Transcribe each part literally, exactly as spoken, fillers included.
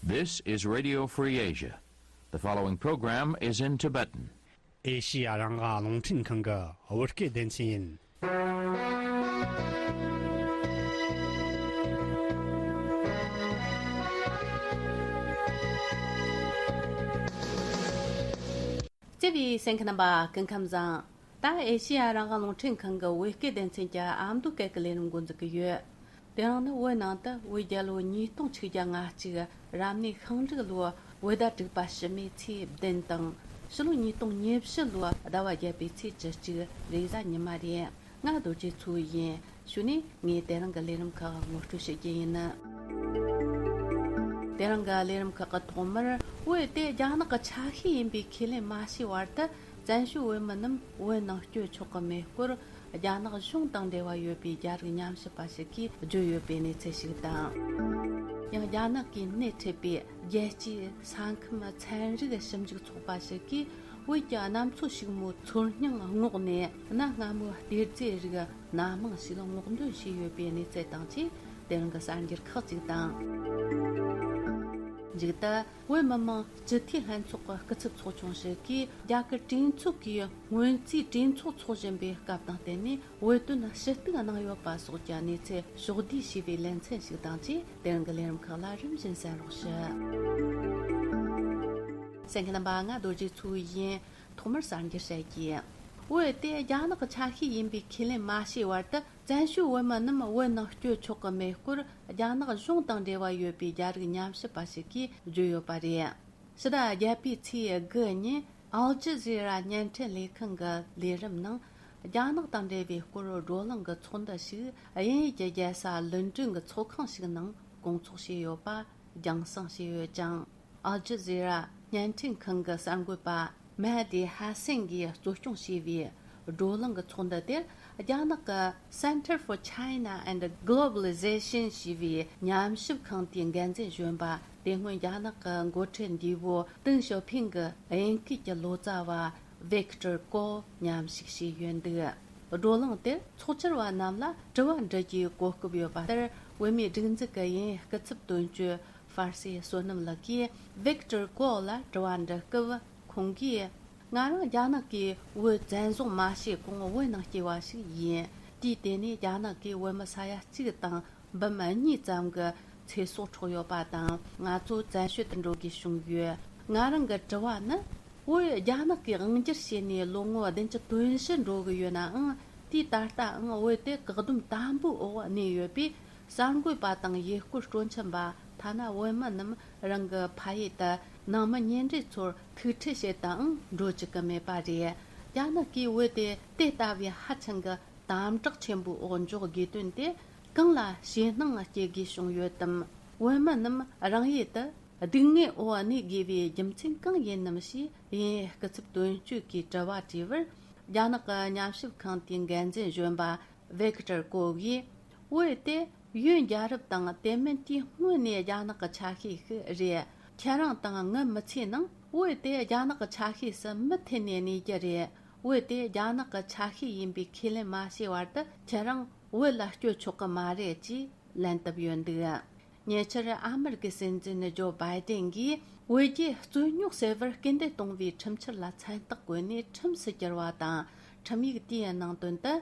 This is Radio Free Asia. The following program is in Tibetan. ཨེ་ཤི་ཡ་རང་དབང་རླུང་འཕྲིན་ཁང་གི་བོད་སྐད་སྡེ་ཚན་ཡིན། བརྩེ་བའི་གསན་མཁན་རྣམ་པ་སྐུ་ཁམས་བཟང་། ད་ཨེ་ཤི་ཡ་རང་དབང་རླུང་འཕྲིན་ཁང་གི་བོད་སྐད་སྡེ་ཚན་གྱི་ཨ་མདོ་སྐད་ཀྱི་ལས་རིམ་འགོ་འཛུགས་ཀྱི་ཡོད། དེ་རིང་ནི་བོད་ནང་དུ་བོད་རྒྱལ་ལོ་ཉིས་སྟོང་ཆིག་བརྒྱ་ལྔ་གཅིག་རབ་གནས་ཤིང་འབྲུག་ལོ་བོད་ཟླ་དྲུག་པ་ཕྱི་མའི་ཚེས་བདུན་དང་། ཕྱི་ལོ་ཉིས་སྟོང་ཉེར་བཞི་ལོ་ཟླ་བ་བརྒྱད་པའི་ཚེས་བཅུ་གཅིག་རེས་གཟའ་ཉི་མ་རེད། ང་རྡོ་རྗེ་མཚོ་ཡིན། གཞུག་ནས་ངས་དེ་རིང་གི་ལས་རིམ་ཁག་ངོ་སྤྲོད་བྱེད་རྒྱུ་ཡིན། དེ་རིང་གི་ལས་རིམ་ཁག་གི་ཐོག་མར། བོད་དེ་རྒྱ་ནག་གི་ཆ་ཤས་ཡིན་པའི་ཁས་ལེན་མ་བྱས་བར་དུ། བཙན་བྱོལ་བོད་མི་རྣམས་བོད་ནང་བསྐྱོད་ཆོག་གི་མེད་སྐོར། རྒྱ་ནག་གཞུང་དང་འབྲེལ་བ་ཡོད་པའི་རྒྱ་རིགས་ཉམས་ཞིབ་པ་ཞིག་གིས་བརྗོད་ཡོད་པའི་གནས་ཚུལ་ཞིག་དང་། ཡང་རྒྱ་ནག་གིས་སྣེ་ཁྲིད་པའི་རྒྱལ་སྤྱིའི་ས་ཁམས་ཚན་རིག་ཞིབ་འཇུག་ཚོགས་པ་ཞིག་གིས། བོད་ཀྱི་གནམ་མཚོ་ཕྱུག་མོའི་ཚོར་སྙིང་བསྔོགས་ནས། གནའ་སྔ་མོའི་གཏེར་རྫས་རིགས་སྣ་མང་ཞིག་སྔོག་འདོན་བྱས་ཡོད་པའི་གནས་ཚུལ་དང་བཅས། དེ་རིང་གི་གསར་འགྱུར་ཁག་ཅིག་དང་། མཇུག་ཏུ། བོད་མི་མང་སྤྱི་འཐུས་ལྷན་ཚོགས་ཀྱི་སྐུ་ཚབ་ཚོགས་ཆུང་ཞིག་གིས། རྒྱ་གར་གྲོས་ཚོགས་ཀྱི་སྔོན་རྩིས་གྲོས་ཚོགས་འཚོགས་བཞིན་པའི་སྐབས་དང་བསྟུན་ནས། བོད་དོན་ཞུ་གཏུག་གནང་ཡོད་པ་སོགས་ཀྱི་གནས་ཚུལ་ཕྱོགས་བསྡུས་བྱས་པའི་ལེ་ཚན་ཞིག་དང་བཅས། དེ་རིང་གི་ལས་རིམ་ཁག་ལ་རིམ་བཞིན་གསན་རོགས་ཞུ། གསན་མཁན་རྣམ་པ། ང་རྡོ་རྗེ་མཚོ་ཡིན། ཐོག་མར་གསར་འགྱུར་བཤད་རྒྱུ། བོད་དེ་རྒྱ་ནག་གི་ཆ་ཤས་ཡིན་པའི་ཁས་ལེན་མ་བྱས་བར་དུ། བཙན་བྱོལ་བོད་མི་རྣམས་བོད་ནང་བསྐྱོད་ཆོག་གི་མེད་སྐོར། རྒྱ་ནག་གཞུང་དང་འབྲེལ་བ་ཡོད་པའི་རྒྱ་རིགས་ཉམས་ཞིབ་པ་ཞིག་གིས་བརྗོད་ཡོད་པ་རེད། ཕྱི་ཟླ་བརྒྱད་པའི་ཚེས་དགུ་ཉིན། ཨལ་ཇི་ཟི་ར་བརྙན་འཕྲིན་ལས་ཁང་གི་ལས་རིམ་ནང་། རྒྱ་ནག་དང་འབྲེལ་བའི་སྐོར་བགྲོ་གླེང་གི་ཚོགས་འདུ་ཞིག་དབྱིན་ཡུལ་གྱི་རྒྱལ་ས་ལོན་ཀྲོན་གྱི་ཚོགས་ཁང་ཞིག་ནང་སྐོང་ཚོགས་བྱས་ཡོད་པ་རྒྱང་སྲིང་བྱས་ཡོད་ཅིང་། ཨལ་ཇི་ཟི་ར་བརྙན་འཕྲིན་ཁང་གི་གསར་འགོད་པ་མེ་ཧ་དི་ཧ་སན་གྱིས་གཙོ་སྐྱོང་བྱས་པའི་བགྲོ་གླེང་གི་ཚོགས་འདུ་དེར། རྒྱ་ནག་གི་Center for China and Globalization ཞེས་པའི་ཉམས་ཞིབ་ཁང་དེའི་འགན་འཛིན་གཞོན་པ། དེ་སྔོན་རྒྱ་ནག་གི་འགོ་ཁྲིད་འདས་པོ་ཏེང་ཞའོ་ཕིང་གི་དབྱིན་སྐད་ཀྱི་ལོ་ཙཱ་བ་ཝིག་ཏོར་ཀོ་མཉམ་ཞུགས་བྱས་ཡོད་འདུག། བགྲོ་གླེང་དེར་ཚོགས་བཅར་བ་རྣམས་ལ་དྲི་བ་འདྲི་རྒྱུའི་གོ་སྐབས་ཡོད་པ་ལྟར། བོད་མིའི་སྒྲིག་འཛུགས་ཀྱི་དབྱིན་ཡིག་སྐུ་ཚབ་དོན་གཅོད་ཧྥར་སེ་བསོད་ནམས་ལགས་ཀྱིས་ཝིག་ཏོར་ཀོ་ལ་དྲི་བ་འདྲི་སྐབས། ཁོང་གིས། ང་རང་རྒྱ་ནག་གིས་བོད་བཙན་བཟུང་མ་བྱས་གོང་བོད་ནང་སྐྱེས་པ་ཞིག་ཡིན། དུས་དེ་ནས་རྒྱ་ནག་གིས་བོད་མི་ས་ཡ་གཅིག་དང་འབུམ་གཉིས་ཙམ་གྱི་ཚེ་སྲོག་འཕྲོག་ཡོད་པ་དང་། ང་ཚོ་བཙན་བྱོལ་དུ་འགྲོ་དགོས་བྱུང་ཡོད། ང་རང་གི་དྲི་བ་ནི། བོད་རྒྱ་ནག་གིས་དབང་སྒྱུར་བྱས་ནས་ལོ་ངོ་བདུན་ཅུ་དོན་བཞི་འགྲོ་གི་ཡོད་ནའང་། དུས་ད་ལྟའང་བོད་དེ་བཀག་སྡོམ་དམ་པོའི་འོག་གནས་ཡོད་པས། གསར་འགོད་པ་དང་ཡུལ་སྐོར་སྤྲོ་འཆམ་པ། ཐ་ན་བོད་མི་རྣམས་རང་གི་ཕ་ཡུལ་དུ་ནང་མི་ཉེ་འབྲེལ་ཚོར་ཐུག་འཕྲད་བྱེད་དུའང་འགྲོ་བཅུག་གི་མེད་པ་རེད། རྒྱ་ནག་གིས་བོད་དེ་དེ་ལྟ་བུའི་ཧ་ཅང་གི་དམ་དྲག་ཆེན་པོའི་འོག་འཇོག་དགོས་དོན་དེ་གང་ལ་ཞེད་སྣང་སྐྱེ་དགོས་བྱུང་ཡོད་དམ། བོད་མི་རྣམས་རང་ཡུལ་དུ་སྡུག་བསྔལ་འོག་གནས་དགོས་པའི་རྒྱུ་མཚན་གང་ཡིན་ནམ་ཞེས་དབྱིན་ཡིག་སྐུ་ཚབ་དོན་གཅོད་ཀྱིས་དྲི་བ་དྲིས་པར། རྒྱ་ནག་གི་ཉམས་ཞིབ་ཁང་དེའི་འགན་འཛིན་གཞོན་པ་ཝིག་ཏོར་ཀོ་གིས། བོད་དེ་ཡོན་རྒྱལ་རབས་དང་དེ་མིན་དུས་སྔོན་ནས་རྒྱ་ནག་གི་ཆ་ཤས་ཤིག་རེད། ཁྱེད་རང་དང་ངའི་མི་ཚེའི་ནང་བོད་དེ་རྒྱ་ནག་གི་ཆ་ཤས་སུ་མུ་མཐུད་ནས་གནས་རྒྱུ་རེད། བོད་དེ་རྒྱ་ནག་གི་ཆ་ཤས་ཡིན་པའི་ཁས་ལེན་མ་བྱས་བར་དུ་ཁྱེད་རང་བོད་ལ་བསྐྱོད་ཆོག་གི་མ་རེད་ཅེས་ལན་བཏབ་ཡོད་འདུག། ཉེ་ཆར་ཨ་མི་རི་ཀའི་སྲིད་འཛིན་ཇོ་བྷའི་ཏན་གྱིས་བོད་རྒྱའི་རྩོད་རྙོག་སེལ་བར་སྐུལ་འདེད་གཏོང་བའི་ཁྲིམས་འཆར་ལ་མཚན་རྟགས་བཀོད་ནས་ཁྲིམས་སུ་བསྒྱུར་བ་དང་། ཁྲིམས་ཡིག་དེའི་ནང་དོན་དུ།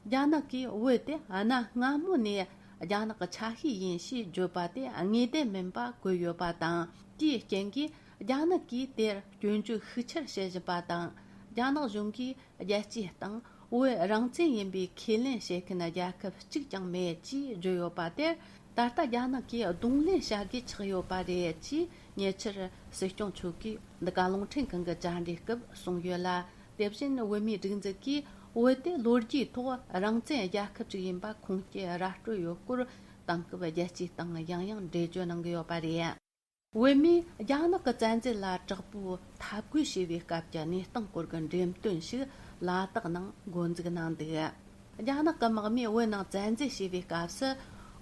རྒྱ་ནག་གིས་བོད་དེ་གནའ་སྔ་མོ་ནས་རྒྱ་ནག་གི་ཆ་ཤས་ཡིན་ཞེས་བརྗོད་པ་དེ་ངེས་བདེན་མིན་པ་བཀོད་ཡོད་པ་དང་། དེའི་རྐྱེན་གྱིས་རྒྱ་ནག་གིས་དེར་སྐྱོན་བརྗོད་ཤུགས་ཆེར་བྱེད་བཞིན་པ་དང་། རྒྱ་ནག་གཞུང་གིས་རྒྱལ་སྤྱིའི་སྟེང་བོད་རང་བཙན་ཡིན་པའི་ཁས་ལེན་བྱེད་མཁན་རྒྱལ་ཁབ་གཅིག་ཀྱང་མེད་ཅེས་བརྗོད་ཡོད་པ་དེར། ད་ལྟ་རྒྱ་ནག་གིས་གདོང་ལེན་བྱ་དགོས་ཆགས་ཡོད་པ་རེད་ཅེས་ཉེ་ཆར་སྲིད་སྐྱོང་མཆོག་གིས་འདི་ག་རླུང་འཕྲིན་ཁང་གི་བཅར་འདྲིའི་སྐབས་གསུངས་ཡོད་ལ། དེ་བཞིན་བོད་མིའི་སྒྲིག་འཛུགས་ཀྱིས་བོད་དེ་ལོ་རྒྱུས་ཐོག་རང་བཙན་རྒྱལ་ཁབ་ཅིག་ཡིན་པ་ཁུངས་སྐྱེལ་ར་སྤྲོད་ཡོད་སྐོར་དེང་སྐབས་རྒྱལ་སྤྱིའི་སྟེང་ཡང་ཡང་འགྲེལ་བརྗོད་གནང་གི་ཡོད་པ་རེད། བོད་མིས་རྒྱ་ནག་གི་བཙན་འཛུལ་ལ་དྲག་པོའི་འཐབ་རྒོལ་བྱས་པའི་སྐབས་ཀྱི་གནས་སྟངས་སྐོར་གྱི་འགྲེམས་སྟོན་ཞིག་ལ་དྭགས་ནང་འགོ་འཛུགས་གནང་འདུག། རྒྱ་ནག་གི་དམག་མིས་བོད་ནང་བཙན་འཛུལ་བྱས་པའི་སྐབས་སུ།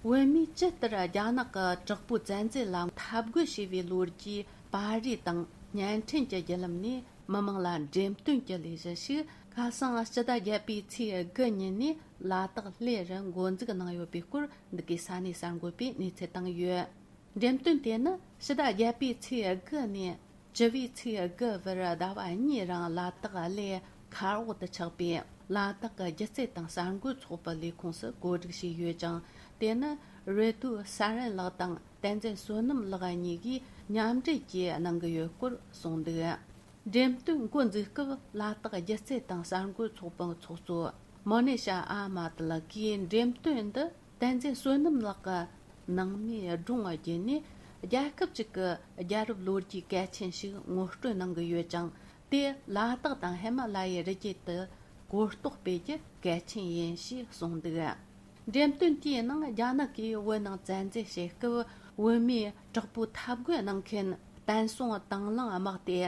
བོད་མིས་ཇི་ལྟར་རྒྱ་ནག་གི་དྲག་པོའི་བཙན་འཛུལ་ལ་འཐབ་རྒོལ་བྱས་པའི་ལོ་རྒྱུས་པར་རིས་དང་བརྙན་འཕྲིན་གྱི་བརྒྱུད་ལམ་ནས་མི་མང་ལ་འགྲེམས་སྟོན་གྱི་ལས་གཞི་ཞིག་ཁ་སང་སྤྱི་ཟླ་བརྒྱད་པའི་ཚེས་དགུ་ཉིན་ནས་ལ་དྭགས་སླེ་རུ་འགོ་འཛུགས་གནང་ཡོད་པའི་སྐོར། འདི་གའི་ས་གནས་གསར་འགོད་པས་གནས་ཚུལ་བཏང་ཡོད། འགྲེམས་སྟོན་དེ་ནི་ཕྱི་ཟླ་བརྒྱད་པའི་ཚེས་དགུ་ནས་བཅུ་བའི་ཚེས་དགུ་བར་ཟླ་བ་གཉིས་རིང་ལ་དྭགས་གླེ་མཁར་འོག་ཏུ་ཆགས་པའི་ལ་དྭགས་ཀྱི་སྒྱུ་རྩལ་དང་གསར་འགོད་ཚོགས་པའི་ལས་ཁུངས་སུ་གོ་སྒྲིག་བྱས་ཡོད་ཅིང་། དེ་ནི་རེ་ཏུའུ་ས་རན་ལགས་དང་བསྟན་འཛིན་བསོད་ནམས་ལགས་གཉིས་ཀྱིས་མཉམ་འབྲེལ་གྱིས་གནང་གི་ཡོད་སྐོར་གསུངས་འདུག་འགྲེམས་སྟོན་འགོ་འཛུགས་སྐབས་ལ་དྭགས་སྒྱུ་རྩལ་དང་གསར་འགོད་ཚོགས་པའི་ཚོགས་གཙོ་མོ་ནེ་ཤ་ཨ་མ་ཏི་ལགས་ཀྱིས་འགྲེམས་སྟོན་འདི་བསྟན་འཛིན་བསོད་ནམས་ལགས་ཀྱི་ནང་མིའི་སྒྲུང་བརྒྱུད་ནས་རྒྱལ་ཁབ་ཅིག་གི་རྒྱལ་རབས་ལོ་རྒྱུས་གལ་ཆེན་ཞིག་ངོ་སྤྲོད་གནང་གི་ཡོད་ཅིང་། དེ་ལ་དྭགས་དང་ཧི་མ་ལ་ཡའི་རི་རྒྱུད་དུ་གོ་རྟོགས་སྤེལ་རྒྱུ་གལ་ཆེན་ཡིན་ཞེས་གསུངས་འདུག་འགྲེམས་སྟོན་དེའི་ནང་རྒྱ་ནག་གིས་བོད་ནང་བཙན་འཛུལ་བྱེད་སྐབས་བོད་མིའི་དྲག་པོའི་འཐབ་རྒོལ་གནང་མཁན་བསྟན་སྲུང་དྭང་བླངས་དམག་སྡེ་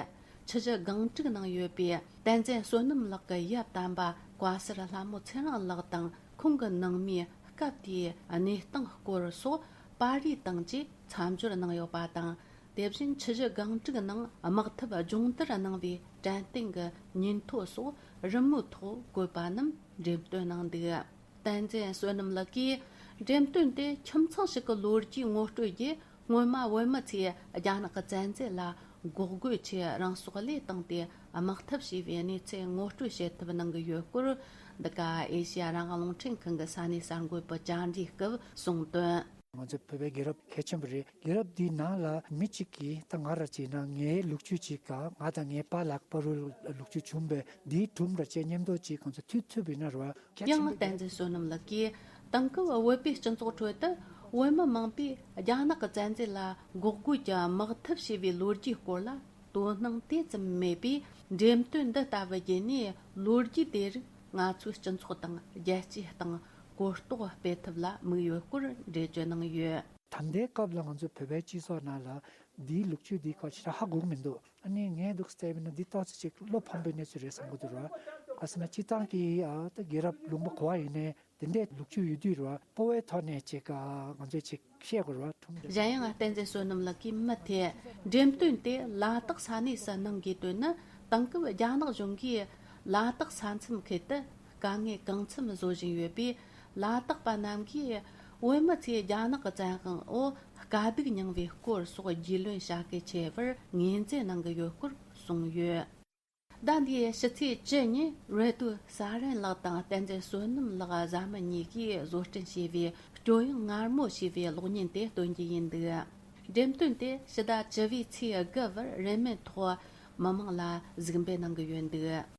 ཆུ་བཞི་སྒང་དྲུག་ནང་ཡོད་པའི་བསྟན་འཛིན་བསོད་ནམས་ལགས་ཀྱི་ཡབ་དམ་པ་བཀའ་ཟུར་ལྷ་མོ་ཚེ་རིང་ལགས་དང་ཁོང་གི་ནང་མིའི་སྐབས་དེའི་གནས་སྟངས་སྐོར་སོགས་པར་རིས་བཏང་རྗེས་མཚམས་སྦྱོར་གནང་ཡོད་པ་དང་། དེ་བཞིན་ཆུ་བཞི་སྒང་དྲུག་ནང་དམག་འཐབ་སྦྱོང་བརྡར་གནང་བའི་དྲན་རྟེན་གྱི་ཉིན་ཐོ་སོགས་རི་མོའི་ཐོག་བཀོད་པ་རྣམས་འགྲེམས་སྟོན་གནང་འདུག་བསྟན་འཛིན་བསོད་ནམས་ལགས་ཀྱིས་འགྲེམས་སྟོན་དེ་ཁྱིམ་ཚང་ཞིག་གི་ལོ་རྒྱུས་ངོ་སྤྲོད་རྒྱུ། སྔོན་མ་བོད་མི་ཚོས་རྒྱ་ནག་གི་བཙན་འཛུལ་ལ་འགོག་རྒོལ་ཆེད་རང་སྲོག་བློས་བཏང་སྟེ་དམག་འཐབ་བྱས་པའི་གནས་ཚུལ་ངོ་སྤྲོད་བྱེད་ཐབས་གནང་གི་ཡོད་སྐོར། འདི་ག་ཨེ་ཤེ་ཡ་རང་དབང་རླུང་འཕྲིན་ཁང་གི་ས་གནས་གསར་འགོད་པའི་བཅར་འདྲིའི་སྐབས་གསུངས་དོན། ང་ཚོ་བོད་པའི་རྒྱལ་རབས་གལ་ཆེན་པོ་རེད། རྒྱལ་རབས་འདིའི་ནང་ལ་མི་གཅིག་གིས་ད་ང་ར་བྱས་ན་ངའི་ལོ་རྒྱུས་ཅིག་ག་ང་དང་ངའི་པཱ་ལགས་པ་རུ་ལོ་རྒྱུས་བྱུང་བའི་འདིའི་སྒྲུང་ར་བཅས་མཉམ་དུ་ཅིག་ང་ཚོ་མཐུད་ཐུབ་པ་ཡིན་ན་ར་བ་གལ་ཆེན་ཡང་པོ་བསྟན་འཛིན་བསོད་ནམས་ལགས་ཀྱིས་དེང་སྐབས་བོད་པའི་སྤྱི་ཚོགས་ཁྲོད་དུ་བོད་མི་མང་པོས་རྒྱ་ནག་གི་བཙན་འཛུལ་ལ་འགོག་རྒོལ་གྱི་དམག་འཐབ་བྱས་པའི་ལོ་རྒྱུས་སྐོར་ལ་དོ་སྣང་དེ་ཙམ་མེད་པས། འགྲེམས་སྟོན་འདི་ལྟ་བུ་བརྒྱུད་ནས་ལོ་རྒྱུས་དེ་རིགས་ང་ཚོའི་སྤྱི་ཚོགས་དང་རྒྱལ་སྤྱིའི་སྟེང་གོ་རྟོགས་སྤེལ་ཐབས་ལ་དམིགས་ཡོད་སྐོར་འགྲེལ་བརྗོད་གནང་ཡོད། ད་ལྟའི་སྐབས་ལ་ང་ཚོ་བོད་པའི་སྤྱི་ཚོགས་ནང་ལ་འདིའི་ལོ་རྒྱུས་འདི་ཁ་ཤས་ཧ་གོ་གི་མི་འདུག་ཨ་ནི་ངས་འདུག་བལྟས་པ་ན་འདི་ཏོག་ཙམ་ཅིག་བློ་ཕམ་པའི་གནས་ཚུལ་རེད་བསམ་གི་འདུག་ར། ག་ཟེར་ན་སྤྱིར་བཏང་གི་ཨ་ད་རྒྱལ་རབས་ལུང་པ་ག་པ་ཡིན་ནའི་དེ་འདྲའི་ལོ་རྒྱུས་ཡོད་དུས་ར་སྤོ་བོའི་ཐོག་ནས་ཅིག་ཨ་ང་ཚོས་ཅིག་བཤད་དགོས་ར་ཁྲོམ་ར། གཞན་ཡང་བསྟན་འཛིན་བསོད་ནམས་ལགས་ཀྱིས་མུ་མཐུད་འགྲེམས་སྟོན་དེ་ལ་དྭགས་ས་གནས་སུ་གནང་དགོས་དོན་ནི་དེང་སྐབས་རྒྱ་ནག་གཞུང་གིས་ལ་དྭགས་ས་མཚམས་ཁུལ་དུ་དཀའ་ངལ་གང་འཚམ་བཟོ་བཞིན་ཡོད་པས། ལ་དྭགས་པ་རྣམས་ཀྱིས་བོད་མི་ཚོས་རྒྱ་ནག་གི་བཙན་དབང་འོག་དཀའ་སྡུག་མྱངས་པའི་སྐོར་སོགས་རྒྱུས་ལོན་བྱ་གལ་ཆེ་བར་ངོས་འཛིན་གནང་གི་ཡོད་སྐོར་གསུངས་ཡོད། ཟླ་འདིའི་ཕྱི་ཚེས་བཅུ་ཉིན་རེ་ཏུ་ས་རན་ལགས་དང་བསྟན་འཛིན་བསོད་ནམས་ལགས་བཟའ་མི་གཉིས་ཀྱིས་བཟོ་སྐྲུན་བྱས་པའི་སྐྱོ་དབྱིངས་ངར་མོ་ཞེས་པའི་གློག་བརྙན་དེ་སྟོན་རྒྱུ་ཡིན་འདུག་འགྲེམས་སྟོན་དེ་ཕྱི་ཟླ་བཅུ་བའི་ཚེས་དགུ་བར་རིན་མེད་ཐོག་མི་མང་ལ་གཟིགས་འབུལ་གནང་གི་ཡོད་འདུག་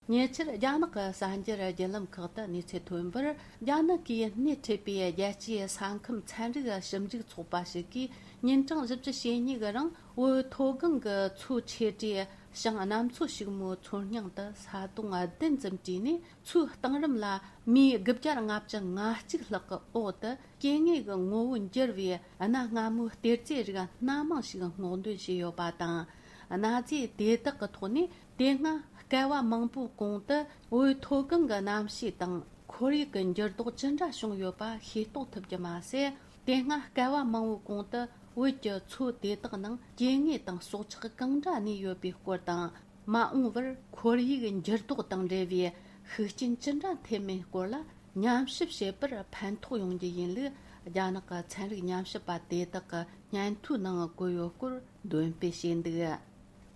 ཉེ་ཆར་རྒྱ་ནག་གི་གསར་འགྱུར་བརྒྱུད་ལམ་ཁག་ཏུ་གནས་ཚུལ་ཐོན་པར། རྒྱ་ནག་གིས་སྣེ་ཁྲིད་པའི་རྒྱལ་སྤྱིའི་ས་ཁམས་ཚན་རིག་ཞིབ་འཇུག་ཚོགས་པ་ཞིག་གིས་ཉིན་གྲངས་བཞི་བཅུ་ཞེ་གཉིས་ཀྱི་རིང་བོད་མཐོ་སྒང་གི་མཚོ་ཆེ་གྲས་བྱང་གནམ་མཚོ་ཕྱུག་མོའི་མཚོ་རྙིང་དུ་ས་དོང་བདུན་ཙམ་བྲིས་ནས། མཚོའི་གཏིང་རིམ་ལ་མིའི་དགུ་བརྒྱ་ལྔ་བཅུ་ང་གཅིག་ལྷག་གི་འོག་ཏུ་སྐྱེ་དངོས་ཀྱི་ངོ་བོ་འགྱུར་བའི་གནའ་སྔ་མོའི་གཏེར་རྫས་རིགས་སྣ་མང་ཞིག་སྔོག་འདོན་བྱས་ཡོད་པ་དང་། གནའ་རྫས་དེ་དག་གི་ཐོག་ནས་དེ་སྔ་བསྐལ་བ་མང་པོའི་གོང་དུ་བོད་མཐོ་སྒང་གི་གནམ་གཤིས་དང་ཁོར་ཡུག་གི་འགྱུར་ལྡོག་ཅི་འདྲ་བྱུང་ཡོད་པ་ཤེས་རྟོགས་ཐུབ་རྒྱུ་མ་ཟད། དེ་སྔ་བསྐལ་བ་མང་པོའི་གོང་དུ་བོད་ཀྱི་མཚོ་དེ་དག་ནང་སྐྱེ་དངོས་དང་སྲོག་ཆགས་གང་འདྲ་གནས་ཡོད་པའི་སྐོར་དང་། མ་འོངས་པར་ཁོར་ཡུག་འགྱུར་ལྡོག་དང་འབྲེལ་བའི་ཤུགས་རྐྱེན་ཅི་འདྲ་ཐེབས་མིན་སྐོར་ལ་ཉམས་ཞིབ་བྱེད་པར་ཕན་ཐོགས་ཡོང་རྒྱུ་ཡིན་ལུགས། རྒྱ་ནག་གི་ཚན་རིག་ཉམས་ཞིབ་པ་དེ་དག་གི་སྙན་ཐོའི་ནང་བཀོད་ཡོད་སྐོར་འདོན་སྤེལ་བྱས་འདུག་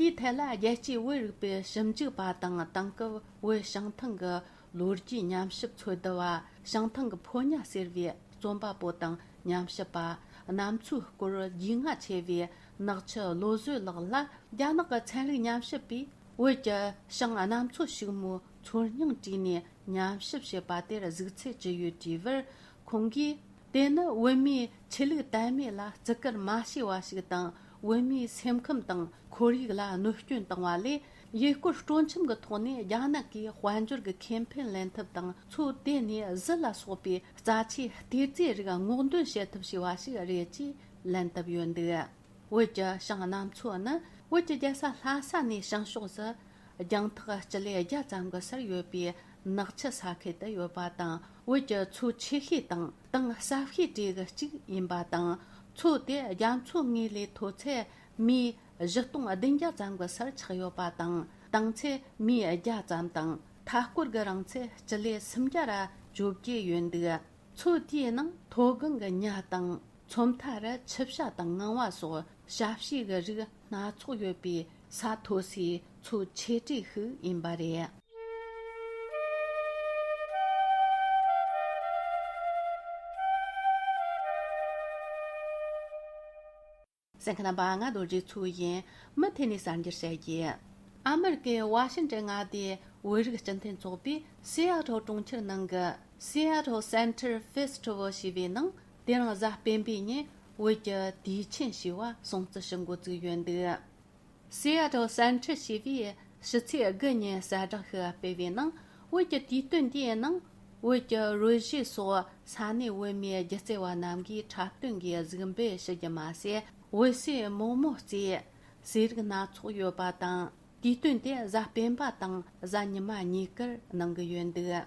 དེའི་ཐད་ལ་རྒྱལ་སྤྱིའི་བོད་རིག་པའི་ཞིབ་འཇུག་པ་དང་། དེང་སྐབས་བོད་བྱང་ཐང་གི་ལོ་རྒྱུས་ཉམས་ཞིབ་འཚོལ་བསྡུ་བ། བྱང་ཐང་གི་ཕོ་ཉ་ཟེར་བའི་རྩོམ་པ་པོ་དང་ཉམས་ཞིབ་པ། གནམ་མཚོའི་སྐོར་རྒྱུས་མངའ་ཆེ་བའི་ནག་ཆུ་བློ་བཟོད་ལགས་ལ། རྒྱ་ནག་གི་ཚན་རིག་ཉམས་ཞིབ་པས་བོད་ཀྱི་བྱང་གནམ་མཚོ་ཕྱུག་མོའི་མཚོ་རྙིང་བྲིས་ནས་ཉམས་ཞིབ་བྱས་པ་དེར་གཟིགས་ཚུལ་ཅི་ཡོད་དྲིས་པར། ཁོང་གིས། དེ་ནི་བོད་མིའི་ཆོས་ལུགས་དད་མོས་ལ་བརྩི་བཀུར་མ་བྱས་པ་ཞིག་དང་། བོད་མིའི་སེམས་ཁམས་དང་ཁོར་ཡུག་ལ་གནོད་སྐྱོན་བཏང་བ་ལས། ཡུལ་སྐོར་སྤྲོ་འཆམ་གྱི་ཐོག་ནས་རྒྱ་ནག་གིས་དཔལ་འབྱོར་གྱི་ཁེ་ཕན་ལེན་ཐབས་དང་། མཚོ་དེ་ནས་གཟི་ལ་སོགས་པའི་རྩ་ཆེའི་གཏེར་རྫས་རིགས་སྔོག་འདོན་བྱེད་ཐབས་བྱས་པ་ཞིག་རེད་ཅེས་ལན་བཏབ་ཡོད་འདུག་བོད་ཀྱི་བྱང་གནམ་མཚོ་ནི་བོད་ཀྱི་རྒྱལ་ས་ལྷ་ས་ནས་བྱང་ཕྱོགས་སུ་རྒྱང་ཐག་སྤྱི་ལེ་བརྒྱ་ཙམ་གྱི་སར་ཡོད་པའི་ནག་ཆུ་ས་ཁུལ་དུ་ཡོད་པ་དང་། བོད་ཀྱི་མཚོ་ཆེ་ཤོས་དང་གཏིང་ཟབ་ཤོས་གྲས་ཀྱི་གཅིག་ཡིན་པ་དང་། མཚོ་དེ་རྒྱ་མཚོ་ངོས་ལས་མཐོ་ཚད་མི་བཞི་སྟོང་བདུན་བརྒྱ་ཙམ་གྱི་སར་ཆགས་ཡོད་པ་དང་། དྭངས་ཚད་མི་བརྒྱ་ཙམ་དང་། མཐའ་སྐོར་གྱི་རིང་ཚད་སྤྱི་ལེ་སུམ་བརྒྱ་ར་བཅོ་བརྒྱད་ཡོད་འདུག་མཚོ་དེའི་ནང་མཐོ་སྒང་གི་ཉ་དང་། མཚོ་མཐའ་རུ་ཆུ་བྱ་དང་ངང་བ་སོགས་བྱ་བྱིའུ་གི་རིགས་སྣ་ཚོགས་ཡོད་པའི་ས་མཐོ་སའི་མཚོ་ཆེ་གྲས་ཤིག་ཡིན་པ་རེད། གསན་མཁན་རྣམ་པ། ང་རྡོ་རྗེ་མཚོ་ཡིན། མུ་མཐུད་ནས་གསར་འགྱུར་བཤད་རྒྱུ། ཨ་མེ་རི་ཀའི་ཝ་ཤིན་ཏན་མངའ་སྡེའི་བོད་རིགས་སྤྱི་མཐུན་ཚོགས་པས་སི་ཨ་ཐོ་གྲོང་ཁྱེར་ནང་གི་Seattle Center Festival ཞེས་པའི་ནང་དེ་རིང་གཟའ་སྤེན་པའི་ཉིན་བོད་ཀྱི་དུས་ཆེན་ཞེས་པ་སྲུང་བརྩི་ཞུ་འགོ་བཙུགས་ཡོད་འདུག། Seattle Center ཞེས་པས་ཕྱི་ཚེས་དགུ་ཉིན་གསལ་བསྒྲགས་ཤིག་སྤེལ་བའི་ནང་། བོད་ཀྱི་དུས་སྟོན་འདིའི་ནང་བོད་ཀྱི་རོལ་གཞས་སོགས་ས་གནས་བོད་མིའི་སྒྱུ་རྩལ་བ་རྣམས་ཀྱིས་འཁྲབ་སྟོན་གྱིས་གཟིགས་འབུལ་ཞུ་རྒྱུ་མ་ཟད། བོད་ཟས་མོག་མོག་བརྩིས། ཟས་རིགས་སྣ་ཚོགས་ཡོད་པ་དང་། དུས་སྟོན་དེ་གཟའ་སྤེན་པ་དང་གཟའ་ཉི་མ་གཉིས་ཀར་གནང་གི་ཡོད་འདུག།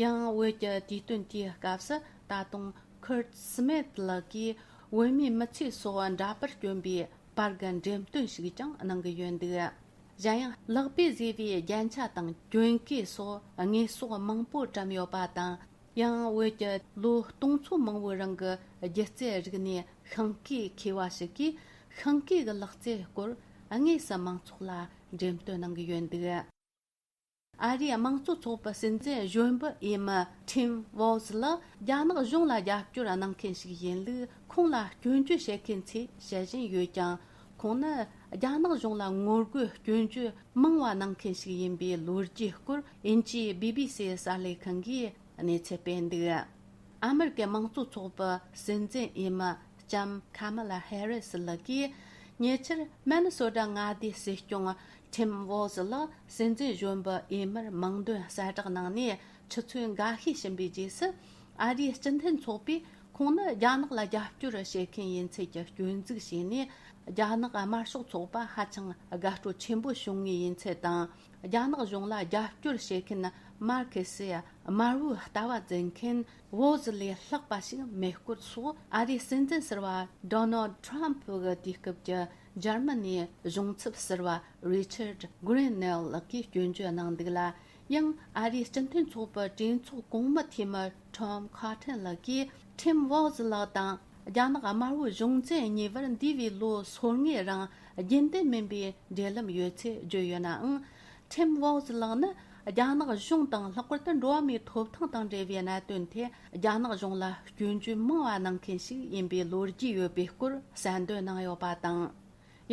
ཡང་བོད་ཀྱི་དུས་སྟོན་དེའི་སྐབས་སུ་ད་དུང་Kurt Smith ལགས་ཀྱིས་བོད་མིའི་མི་ཚེ་སོགས་འདྲ་པར་བསྐྱོན་པའི་པར་གྱི་འགྲེམས་སྟོན་ཞིག་ཀྱང་གནང་གི་ཡོད་འདུག། གཞན་ཡང་ལག་པས་བཟོས་པའི་རྒྱན་ཆ་དང་གྱོན་གོས་སོགས་དངོས་ཟོག་མང་པོ་བཀྲམ་ཡོད་པ་དང་། ཡང་བོད་ཀྱི་ལོ་སྟོང་ཚོ་མང་པོའི་རིང་གི་སྒྱུ་རྩལ་རིག་གནས་ཤིང་ཀའི་མཁས་པ་ཞིག་གིས་ཤིང་ཀའི་གི་ལག་རྩལ་སྐོར་དངོས་སུ་མང་ཚོགས་ལ་འགྲེམས་སྟོན་གནང་གི་ཡོད་འདུག། ཨ་རིའི་དམངས་གཙོ་ཚོགས་པའི་སྲིད་འཛིན་གཞོན་པ་འོས་མི་Tim Walz ལགས་རྒྱ་ནག་གཞུང་ལ་རྒྱབ་སྐྱོར་གནང་མཁན་ཞིག་ཡིན་ལུགས་ཁོང་ལ་སྐྱོན་བརྗོད་བྱེད་མཁན་ཚོས་བཤད་བཞིན་ཡོད་ཀྱང་། ཁོང་ནི་རྒྱ་ནག་གཞུང་ལ་ངོ་རྒོལ་སྐྱོན་བརྗོད་མང་བ་གནང་མཁན་ཞིག་ཡིན་པའི་ལོ་རྒྱུས་སྐོར་དབྱིན་ཇིའི་B B C གསར་ལས་ཁང་གིས་གནས་ཚུལ་སྤེལ་འདུག། ཨ་མེ་རི་ཀའི་དམངས་གཙོ་ཚོགས་པའི་སྲིད་འཛིན་འོས་མི་ལྕམ་Kamala Harris ལགས་ཀྱིས་ཉེ་ཆར་མེ་ནི་སོ་ཊ་མངའ་སྡེའི་སྲིད་སྐྱོང་Tim Walz ལགས་སྲིད་འཛིན་གཞོན་པ་འོས་མིར་མིང་འདོན་གསལ་བསྒྲགས་གནང་ནས་ཆུ་ཚོད་འགའ་ཤས་ཕྱིན་པའི་རྗེས་སུ། ཨ་རིའི་སྤྱི་མཐུན་ཚོགས་པས་ཁོང་ནི་རྒྱ་ནག་ལ་རྒྱབ་སྐྱོར་བྱེད་མཁན་ཡིན་ཚུལ་གྱི་སྐྱོན་འཛུགས་བྱས་ནས། རྒྱ་ནག་དམར་ཤོག་ཚོགས་པ་ཧ་ཅང་དགའ་སྤྲོ་ཆེན་པོ་བྱུང་ངེས་ཡིན་ཚུལ་དང་། རྒྱ་ནག་གཞུང་ལ་རྒྱབ་སྐྱོར་བྱེད་མཁན་མར་ཁེ་སི་དམར་བོའི་ལྟ་བ་འཛིན་མཁན་Walz ལས་ལྷག་པ་ཞིག་མེད་སྐོར་སོགས། ཨ་རིའི་སྲིད་འཛིན་ཟུར་པ་Donald Trump གི་དུས་སྐབས་ཀྱི་འཇར་མ་ནིའི་གཞུང་ཚབ་ཟུར་པ་Richard Grenell ལགས་ཀྱིས་སྐྱོན་བརྗོད་གནང་འདུག་ལ། ཡང་ཨ་རིའི་སྤྱི་མཐུན་ཚོགས་པའི་གྲོས་ཚོགས་གོང་མའི་འཐུས་མི་Tom Cotton ལགས་ཀྱིས་Tim Walz ལགས་དང་རྒྱ་ནག་དམར་པོའི་གཞུང་འཛིན་གཉིས་བར་འདས་པའི་ལོ་སོ་ལྔའི་རིང་རྒྱུན་ལྡན་མིན་པའི་འབྲེལ་ལམ་ཡོད་ཚུལ་བརྗོད་ཡོད་ནའང་། Tim Walz ལགས་ནི་རྒྱ་ནག་གཞུང་དང་ལྷག་པར་དུ་འགྲོ་བ་མིའི་ཐོབ་ཐང་དང་འབྲེལ་བའི་གནད་དོན་ཐད་རྒྱ་ནག་གཞུང་ལ་སྐྱོན་བརྗོད་མང་བ་གནང་མཁན་ཞིག་ཡིན་པའི་ལོ་རྒྱུས་ཡོད་པའི་སྐོར་གསལ་འདོན་གནང་ཡོད་པ་དང་།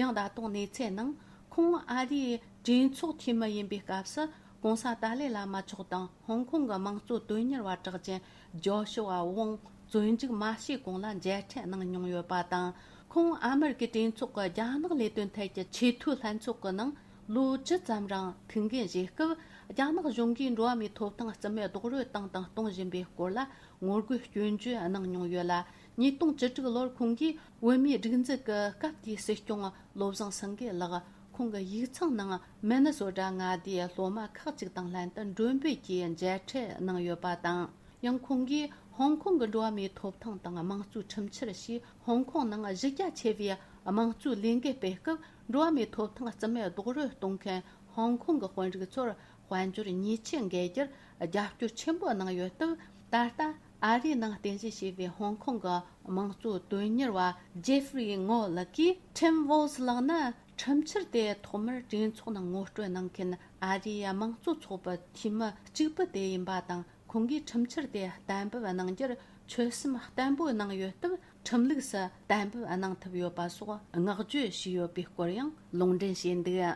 ཡང་ད་དུང་གནས་ཚུལ་ནང་ཁོང་ཨ་རིའི་གྲོས་ཚོགས་འཐུས་མི་ཡིན་པའི་སྐབས་སུ་༸གོང་ས་ཏཱ་ལའི་བླ་མ་མཆོག་དང་ཧོང་ཀོང་གི་དམངས་གཙོ་དོན་གཉེར་བ་གྲགས་ཅན་ཇོ་ཤུ་ཝ་ཝུང་བཙོན་འཇུག་མ་བྱས་གོང་ལ་མཇལ་འཕྲད་གནང་མྱོང་ཡོད་པ་དང་། ཁོང་ཨ་མེ་རི་ཀའི་གྲོས་ཚོགས་ཀྱི་རྒྱ་ནག་ལས་དོན་ཐད་ཀྱི་ཆེས་མཐོའི་ལྷན་ཚོགས་ཀྱི་ནང་ལོ་བཅུ་ཙམ་རིང་ཐུགས་འགན་བཞེས་སྐབས། རྒྱ་ནག་གཞུང་གིས་འགྲོ་བ་མིའི་ཐོབ་ཐང་རྩིས་མེད་རྡོག་རོལ་བཏང་དང་གཏོང་བཞིན་པའི་སྐོར་ལ་ངོ་རྒོལ་སྐྱོན་བརྗོད་གནང་མྱོང་ཡོད་ལ། ཉིས་སྟོང་བཅུ་དྲུག་ལོར་ཁོང་གིས་བོད་མིའི་སྒྲིག་འཛུགས་ཀྱི་སྐབས་དེའི་སྲིད་སྐྱོང་བློ་བཟང་སེང་གེ་ལགས་ཁོང་གི་ཡིག་ཚང་ནང་མེ་ནི་སོ་ཊ་མངའ་སྡེའི་སློབ་མ་ཁག་ཅིག་དང་ལྷན་དུ་མགྲོན་འབོད་ཀྱིས་མཇལ་འཕྲད་གནང་ཡོད་པ་དང་། ཡང་ཁོང་གིས་ཧོང་ཀོང་གི་འགྲོ་བ་མིའི་ཐོབ་ཐང་དང་དམངས་གཙོའི་ཁྲིམས་འཆར་ཞེས་ཧོང་ཀོང་ནང་གཞི་རྒྱ་ཆེ་བའི་དམངས་གཙོའི་ལས་འགུལ་སྤེལ་སྐབས། འགྲོ་བ་མིའི་ཐོབ་ཐང་རྩིས་མེད་རྡོག་རོལ་གཏོང་མཁན་ཧོང་ཀོང་གི་དཔོན་རིགས་ཚོར་དཔལ་འབྱོར་ཉེས་ཆད་འགེལ་རྒྱུར་རྒྱབ་སྐྱོར་ཆེན་པོ་གནང་ཡོད་སྟབས། ད་ལྟ་ཨ་རིའི་ནང་རྟེན་གཞི་བྱས་པའི་ཧོང་ཀོང་གི་དམངས་གཙོ་དོན་གཉེར་བ་ཇེ་ཧྥི་རི་ངོ་ལགས་ཀྱིས། Tim Walz ལགས་ནི་ཁྲིམས་འཆར་དེ་ཐོག་མར་གྲོས་ཚོགས་ནང་ངོ་སྤྲོད་གནང་མཁན་ཨ་རིའི་དམངས་གཙོ་ཚོགས་པའི་འཐུས་མི་གཅིག་པུ་དེ་ཡིན་པ་དང་། ཁོང་གིས་ཁྲིམས་འཆར་དེ་གཏན་འབེབས་གནང་རྒྱུར་ཆོད་སེམས་བརྟན་པོ་གནང་ཡོད་སྟབས། ཁྲིམས་ལུགས་སུ་གཏན་འབེབས་གནང་ཐུབ་ཡོད་པ་སོགས་བསྔགས་བརྗོད་བྱས་ཡོད་པའི་སྐོར་ཡང་ལུང་འདྲེན་བྱས་འདུག།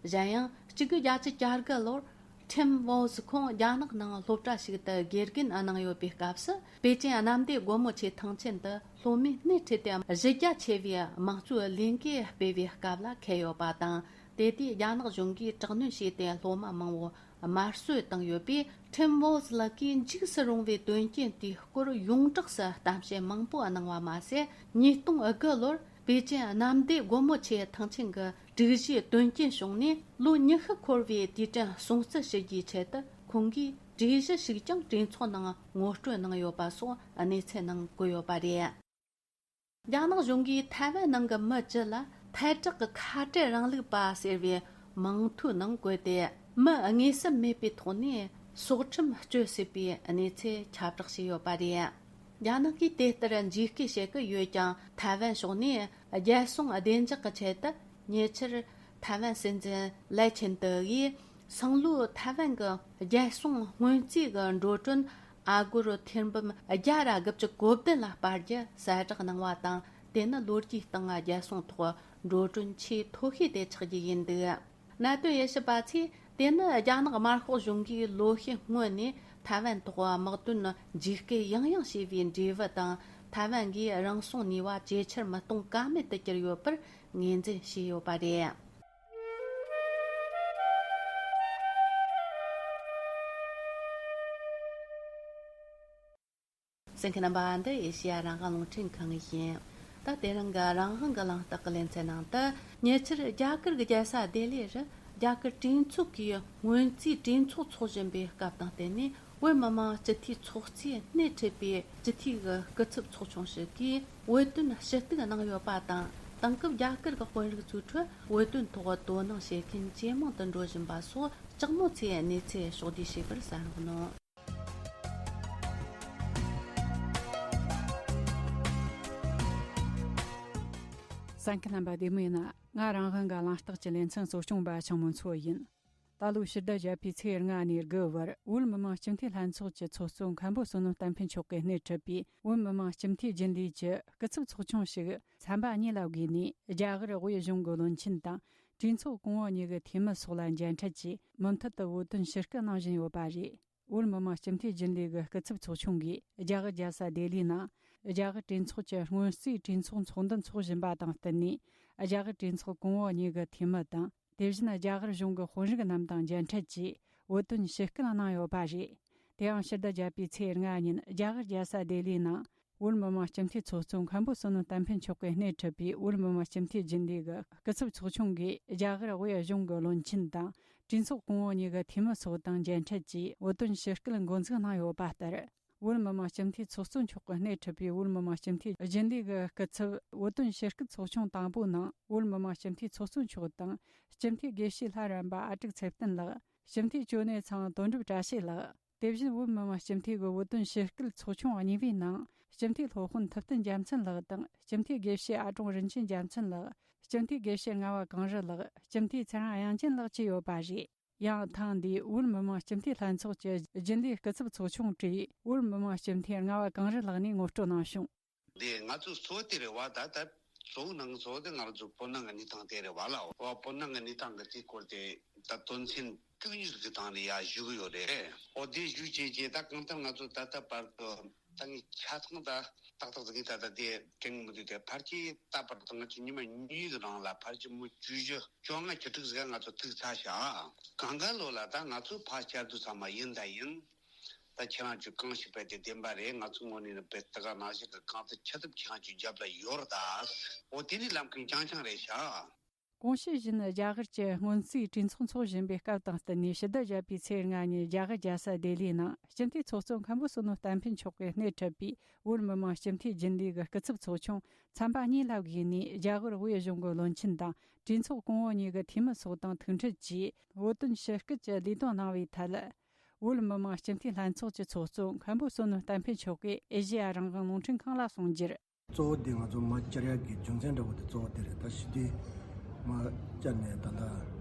གཞན་ཡང་གཅིག་དགུ་བརྒྱད་ཅུ་གྱ་དགུ་ལོར་Tim Walz ཁོང་རྒྱ་ནག་ནང་སློབ་གྲྭ་ཞིག་ཏུ་དགེ་རྒན་གནང་ཡོད་པའི་སྐབས་སུ། པེ་ཅིན་གནམ་བདེ་སྒོ་མོ་ཆེའི་ཐང་ཆེན་དུ་སློབ་མས་སྣེ་ཁྲིད་དེ་གཞི་རྒྱ་ཆེ་བའི་དམངས་གཙོའི་ལས་འགུལ་སྤེལ་བའི་སྐབས་ལ་འཁེལ་ཡོད་པ་དང་། དེ་དུས་རྒྱ་ནག་གཞུང་གིས་དྲག་གནོན་བྱས་ཏེ་སློབ་མ་མང་བོ་དམར་གསོད་བཏང་ཡོད་པས། Tim Walz ལགས་ཀྱིས་འཇིགས་སུ་རུང་བའི་དོན་རྐྱེན་དེའི་སྐོར་ཡོངས་གྲགས་སུ་གཏམ་བཤད་མང་པོ་གནང་བ་མ་ཟད། ཉིས་སྟོང་དགུ་ལོར་པེ་ཅིན་གནམ་བདེ་སྒོ་མོ་ཆེའི་ཐང་ཆེན་གྱི་དྲུག་བཞིའི་དོན་རྐྱེན་བྱུང་ནས་ལོ་ཉི་ཤུ་འཁོར་བའི་དུས་དྲན་སྲུང་བརྩི་ཞུ་རྒྱུའི་ཆེད་དུ། ཁོང་གིས་གྲོས་གཞི་ཞིག་ཀྱང་གྲོས་ཚོགས་ནང་ངོ་སྤྲོད་གནང་ཡོད་པ་སོགས་གནས་ཚུལ་ནང་བཀོད་ཡོད་པ་རེད། རྒྱ་ནག་གཞུང་གིས་ཐའེ་ཝན་ནང་གི་མི་བཅུ་ལ་ཐལ་དྲག་གི་ཁ་བྲལ་རིང་ལུགས་པ་ཟེར་བའི་མིང་ཐོའི་ནང་བཀོད་དེ། མི་དངོས་སུ་མེད་པའི་ཐོག་ནས་སྲོག་ཁྲིམས་གཅོད་སྲིད་པའི་གནས་ཚུལ་ཁྱབ་བསྒྲགས་བྱས་ཡོད་པ་རེད། རྒྱ་ནག་གིས་དེ་ལྟར་འཇིགས་སྐུལ་བྱེད་ཀྱི་ཡོད་ཀྱང་། ཐའེ་ཝན་ཕྱོགས་ནས་རྒྱལ་སྲུང་བདེ་འཇགས་ཀྱི་ཆེད་དུ། ཉེ་ཆར་ཐའེ་ཝན་སྲིད་འཛིན་ལའེ་ཆིན་ཏི་ཡིས་སང་ལོའི་ཐའེ་ཝན་གྱི་རྒྱལ་སྲུང་སྔོན་རྩིས་ཀྱི་འགྲོ་གྲོན་ཨ་སྒོར་ཐེར་འབུམ་བརྒྱ་ར་དགུ་བཅུ་གོ་བདུན་ལ་སྤར་རྒྱུ་གསལ་བསྒྲགས་གནང་བ་དང་། དེ་ནི་ལོ་རྒྱུས་སྟེང་རྒྱལ་སྲུང་ཐོག་འགྲོ་གྲོན་ཆེས་མཐོ་ཤོས་དེ་ཆགས་རྒྱུ་ཡིན་འདུག་གནད་དོན་དབྱེ་ཞིབ་པ་ཚོས། དེ་ནི་རྒྱ་ནག་དམར་ཤོག་གཞུང་གིས་ལོ་ཤས་སྔོན་ནས་ཐའེ་ཝན་ཐོག་དམག་དོན་འཇིགས་སྐུལ་ཡང་ཡང་བྱས་པའི་འབྲས་བུ་དང་། ཐའེ་ཝན་གྱིས་རང་སྲུང་ནུས་པ་ཇེ་ཆེར་མི་གཏོང་ཀ་མེད་དུ་གྱུར་ཡོད་པར་ངོས་འཛིན་བྱས་ཡོད་པ་རེད། གསན་མཁན་རྣམ་པ། འདི་ཨེ་ཤེ་ཡ་རང་དབང་རླུང་འཕྲིན་ཁང་ཡིན། ད་དེ་རིང་གི་རང་དབང་གི་གླེང་སྟེགས་ཀྱི་ལེ་ཚན་ནང་དུ། ཉེ་ཆར་རྒྱ་གར་གྱི་རྒྱལ་ས་ལྡི་ལི་རུ་རྒྱ་གར་གྲོས་ཚོགས་ཀྱིས་སྔོན་རྩིས་གྲོས་ཚོགས་འཚོགས་བཞིན་པའི་སྐབས་དང་བསྟུན་ནས། བོད་མི་མང་སྤྱི་འཐུས་ཚོགས་གཙོས་སྣེ་ཁྲིད་པའི་སྤྱི་འཐུས་ཀྱི་སྐུ་ཚབ་ཚོགས་ཆུང་ཞིག་གིས་བོད་དོན་ཞུ་གཏུག་གནང་ཡོད་པ་དང་། དེང་སྐབས་རྒྱ་གར་གྱི་དཔོན་རིགས་ཚོའི་ཁྲོད་བོད་དོན་ཐོག་དོ་སྣང་བྱེད་མཁན་ཇེ་མང་དུ་འགྲོ་བཞིན་པ་སོགས་ལྕགས་མོ་ཚོས་གནས་ཚུལ་ཕྱོགས་བསྡུས་བྱས་པར་གསན་རོགས་གནང་། གསན་མཁན་རྣམ་པ་བདེ་མོ་ཡིན་ན། ང་རང་དབང་གི་གླེང་སྟེགས་ཀྱི་ལེ་ཚན་གཙོ་སྐྱོང་པ་ཆང་མོ་མཚོ་ཡིན། ད་ལོའི་ཕྱི་ཟླ་བརྒྱད་པའི་ཚེས་ལྔ་ནས་དགུ་བར། བོད་མི་མང་སྤྱི་འཐུས་ལྷན་ཚོགས་ཀྱི་ཚོགས་གཙོ་མཁན་པོ་བསོད་ནམས་བསྟན་འཕེལ་མཆོག་གིས་སྣེ་ཁྲིད་པའི་བོད་མི་མང་སྤྱི་འཐུས་རྒྱུན་ལས་ཀྱི་སྐུ་ཚབ་ཚོགས་ཆུང་ཞིག་ཚན་པ་གཉིས་ལ་བགོས་ནས། རྒྱ་གར་དབུས་གཞུང་གི་བློན་ཆེན་དང་། གྲོས་ཚོགས་གོང་འོག་གཉིས་ཀྱི་འཐུས་མི་སོགས་ལ་མཇལ་འཕྲད་ཀྱིས། མུ་མཐུད་དུ་བོད་དོན་ཞུ་སྐུལ་གནང་བཞིན་ཡོད་པ་རེད། བོད་མི་མང་སྤྱི་འཐུས་རྒྱུན་ལས་ཀྱི་སྐུ་ཚབ་ཚོགས་ཆུང་གིས་རྒྱ་གར་རྒྱལ་ས་ལྡི་ལིའི་ནང་རྒྱ་གར་གྲོས་ཚོགས་ཀྱི་སྔོན་རྩིས་གྲོས་ཚོགས་ཚོགས་འདུ་འཚོགས་བཞིན་པ་དང་བསྟུན་ནས། རྒྱ་གར་གྲོས་ཚོགས་གོང་འོག་གཉིས་ཀྱི་འཐུས་མི་དང་། དེ་བཞིན་རྒྱ་གར་གཞུང་གི་དཔོན་རིགས་རྣམས་དང་མཇལ་འཕྲད་ཀྱིས་བོད་དོན་ཞུ་སྐུལ་གནང་ཡོད་པ་རེད། དེ་ཡང་ཕྱི་ཟླ་བརྒྱད་པའི་ཚེས་ལྔ་ཉིན་རྒྱ་གར་རྒྱལ་ས་ལྡི་ལིའི་ནང་། བོད་མི་མང་སྤྱི་འཐུས་ཚོགས་གཙོ་མཁན་པོ་བསོད་ནམས་བསྟན་འཕེལ་མཆོག་གིས་སྣེ་ཁྲིད་པའི་བོད་མི་མང་སྤྱི་འཐུས་རྒྱུན་ལས་ཀྱི་སྐུ་ཚབ་ཚོགས་ཆུང་གིས། རྒྱ་གར་དབུས་གཞུང་གི་བློན་ཆེན་དང་། གྲོས་ཚོགས་གོང་འོག་གཉིས་ཀྱི་འཐུས་མི་སོགས་དང་མཇལ་འཕྲད་ཀྱིས་བོད་དོན་ཞུ་སྐུལ་འགོ་འཛུགས་གནང་ཡོད་པ་ལྟར། བོད་མི་མང་སྤྱི་འཐུས་ཚོགས་གཙོ་མཆོག་གིས་སྣེ་ཁྲིད་པའི་བོད་མི་མང་སྤྱི་འཐུས་རྒྱུན་ལས་ཀྱི་སྐུ་ཚབ་བོད་དོན་ཞུ་སྐུལ་ཚོགས་ཆུང་དང་པོའི་ནང་། བོད་མི་མང་སྤྱི་འཐུས་ཚོགས་གཙོ་མཆོག་དང་། སྤྱི་འཐུས་དགེ་བཤེས་ལྷ་རམས་པ་ཨ་ཀྲུག་ཚེ་བརྟན་ལགས། སྤྱི་འཐུས་ཅོ་ནེ་ཚང་དོན་གྲུབ་བཀྲ་ཤིས་ལགས། དེ་བཞིན་བོད་མི་མང་སྤྱི་འཐུས་ཀྱི་བོད་དོན་ཞུ་སྐུལ་ཚོགས་ཆུང་གཉིས་པའི་ནང་། སྤྱི་འཐུས་སློབ་དཔོན་ཐུབ་བསྟན་རྒྱལ་མཚན་ལགས་དང་། སྤྱི་འཐུས་དགེ་བཤེས་ཨ་ཀྲུང་རིན་ཆེན་རྒྱལ་མཚན་ལགས། སྤྱི་འཐུས་དགེ་བཤེས་རྔ་བ་གངས་རི་ལགས། སྤྱི་འཐུས་ཚེ་རིང་དབྱངས་ཅན་ལགས་བཅས་ཡོད་པ་རེད། ཡང་ཐེངས་འདིའི་བོད་མི་མང་སྤྱི་འཐུས་ལྷན་ཚོགས་ཀྱི་རྒྱུན་ལས་སྐུ་ཚབ་ཚོགས་ཆུང་གྲས་བོད་མི་མང་སྤྱི་འཐུས་རྔ་བ་གངས་རི་ལགས་ནས་ངོ་སྤྲོད་གནང་བྱུང་། འདི་ང་ཚོ་གཙོ་བོ་དེ་རེད་བ། ད་ད་གཙོ་བོ་ནང་གཙོ་བོ་དེ་ང་ཚོ་བོད་ནང་གི་གནས་སྟངས་དེ་རེད་བ་ལ། འོ་བོད་ནང་གི་གནས་སྟངས་ཀྱི་དེ་སྐོར་དེ་ད་དོན་ཚན་བཅུ་གཉིས་ཀྱི་སྟེང་ནས་ཡར་ཞུ་གི་ཡོད་རེད། འོ་དེ་ཞུ་བྱས་རྗེས་ད་གང་ལྟར་ང་ཚོ་ད་ལྟ་བར་དུ་ད་ངས་ཆ་ཚང་ད་ཏག་ཏག་ཟིག་གི་ད་ལྟ་དེ་དྲན་གི་མི་འདུག་དེ་ཕལ་ཆེར་ད་བར་དུ་ང་ཚོ་ཉི་མ་གཉིས་ཀྱི་རིང་ལ་ཕལ་ཆེར་མི་བཅུ་བཞི་བཅོ་ལྔ་བཅུ་དྲུག་ཟིག་ང་ཚོ་ཐུག་ཚར་ཤག་གང་ག་ལོ་ལ་ད་ང་ཚོ་ཕར་བཅར་དུས་ཚང་མ་ཡིན་ད་ཡིན། ད་ཁྱེད་རང་ཚོས་གང་ཞིག་བས་དེ་བདེན་པ་རེད། ང་ཚོ་ངོས་ནས་ནི་བས་དེ་ག་ནང་བཞིན་གྱི་གང་ཐུབ་ཅི་ཐུབ་ཁྱེད་རང་ཚོའི་རྒྱབ་ལ་ཡོད་རེད་ད། འོ་དེ་ནི་ལམ་ཁ་རྐྱང་རྐྱང་རེད་ཤག་གོང་ཞུས་བཞིན། རྒྱ་གར་གྱི་སྔོན་རྩིས་གྲོས་ཚོགས་འཚོགས་བཞིན་པའི་སྐབས་དང་བསྟུན་ནས། ཕྱི་ཟླ་བརྒྱད་པའི་ཚེས་ལྔ་ཉིན་རྒྱ་གར་རྒྱལ་ས་ལྡི་ལིའི་ནང་སྤྱི་འཐུས་ཚོགས་གཙོ་མཁན་པོ་བསོད་ནམས་བསྟན་འཕེལ་མཆོག་གིས་སྣེ་ཁྲིད་པའི་བོད་མི་མང་སྤྱི་འཐུས་རྒྱུན་ལས་ཀྱི་སྐུ་ཚབ་ཚོགས་ཆུང་ཚན་པ་གཉིས་ལ་བགོས་ནས། རྒྱ་གར་དབུས་གཞུང་གི་བློན་ཆེན་དང་། གྲོས་ཚོགས་གོང་འོག་གཉིས་ཀྱི་འཐུས་མི་སོགས་དང་ཐུག་འཕྲད་ཀྱིས། བོད་དོན་ཞུ་སྐུལ་གྱི་ལས་དོན་གནང་བའི་ཐད། བོད་མི་མང་སྤྱི་འཐུས་ལྷན་ཚོགས་ཀྱི་ཚོགས་གཙོ་མཁན་པོ་བསོད་ནམས་བསྟན་འཕེལ་མཆོག་གིས་ཨེ་ཤེ་ཡ་རང་དབང་རླུང་འཕྲིན་ཁང་ལ་གསུངས་རྒྱུར། གཙོ་བོ་དེ་ང་ཚོ་མར་བཅར་ཡག་གི་རྒྱུ་མཚན་འདྲ་བོ་དེ་གཙོ་བོ་དེ་རེད། ད་ཞི་བདེ་མར་བཅར་ནས་ད་ལྟ་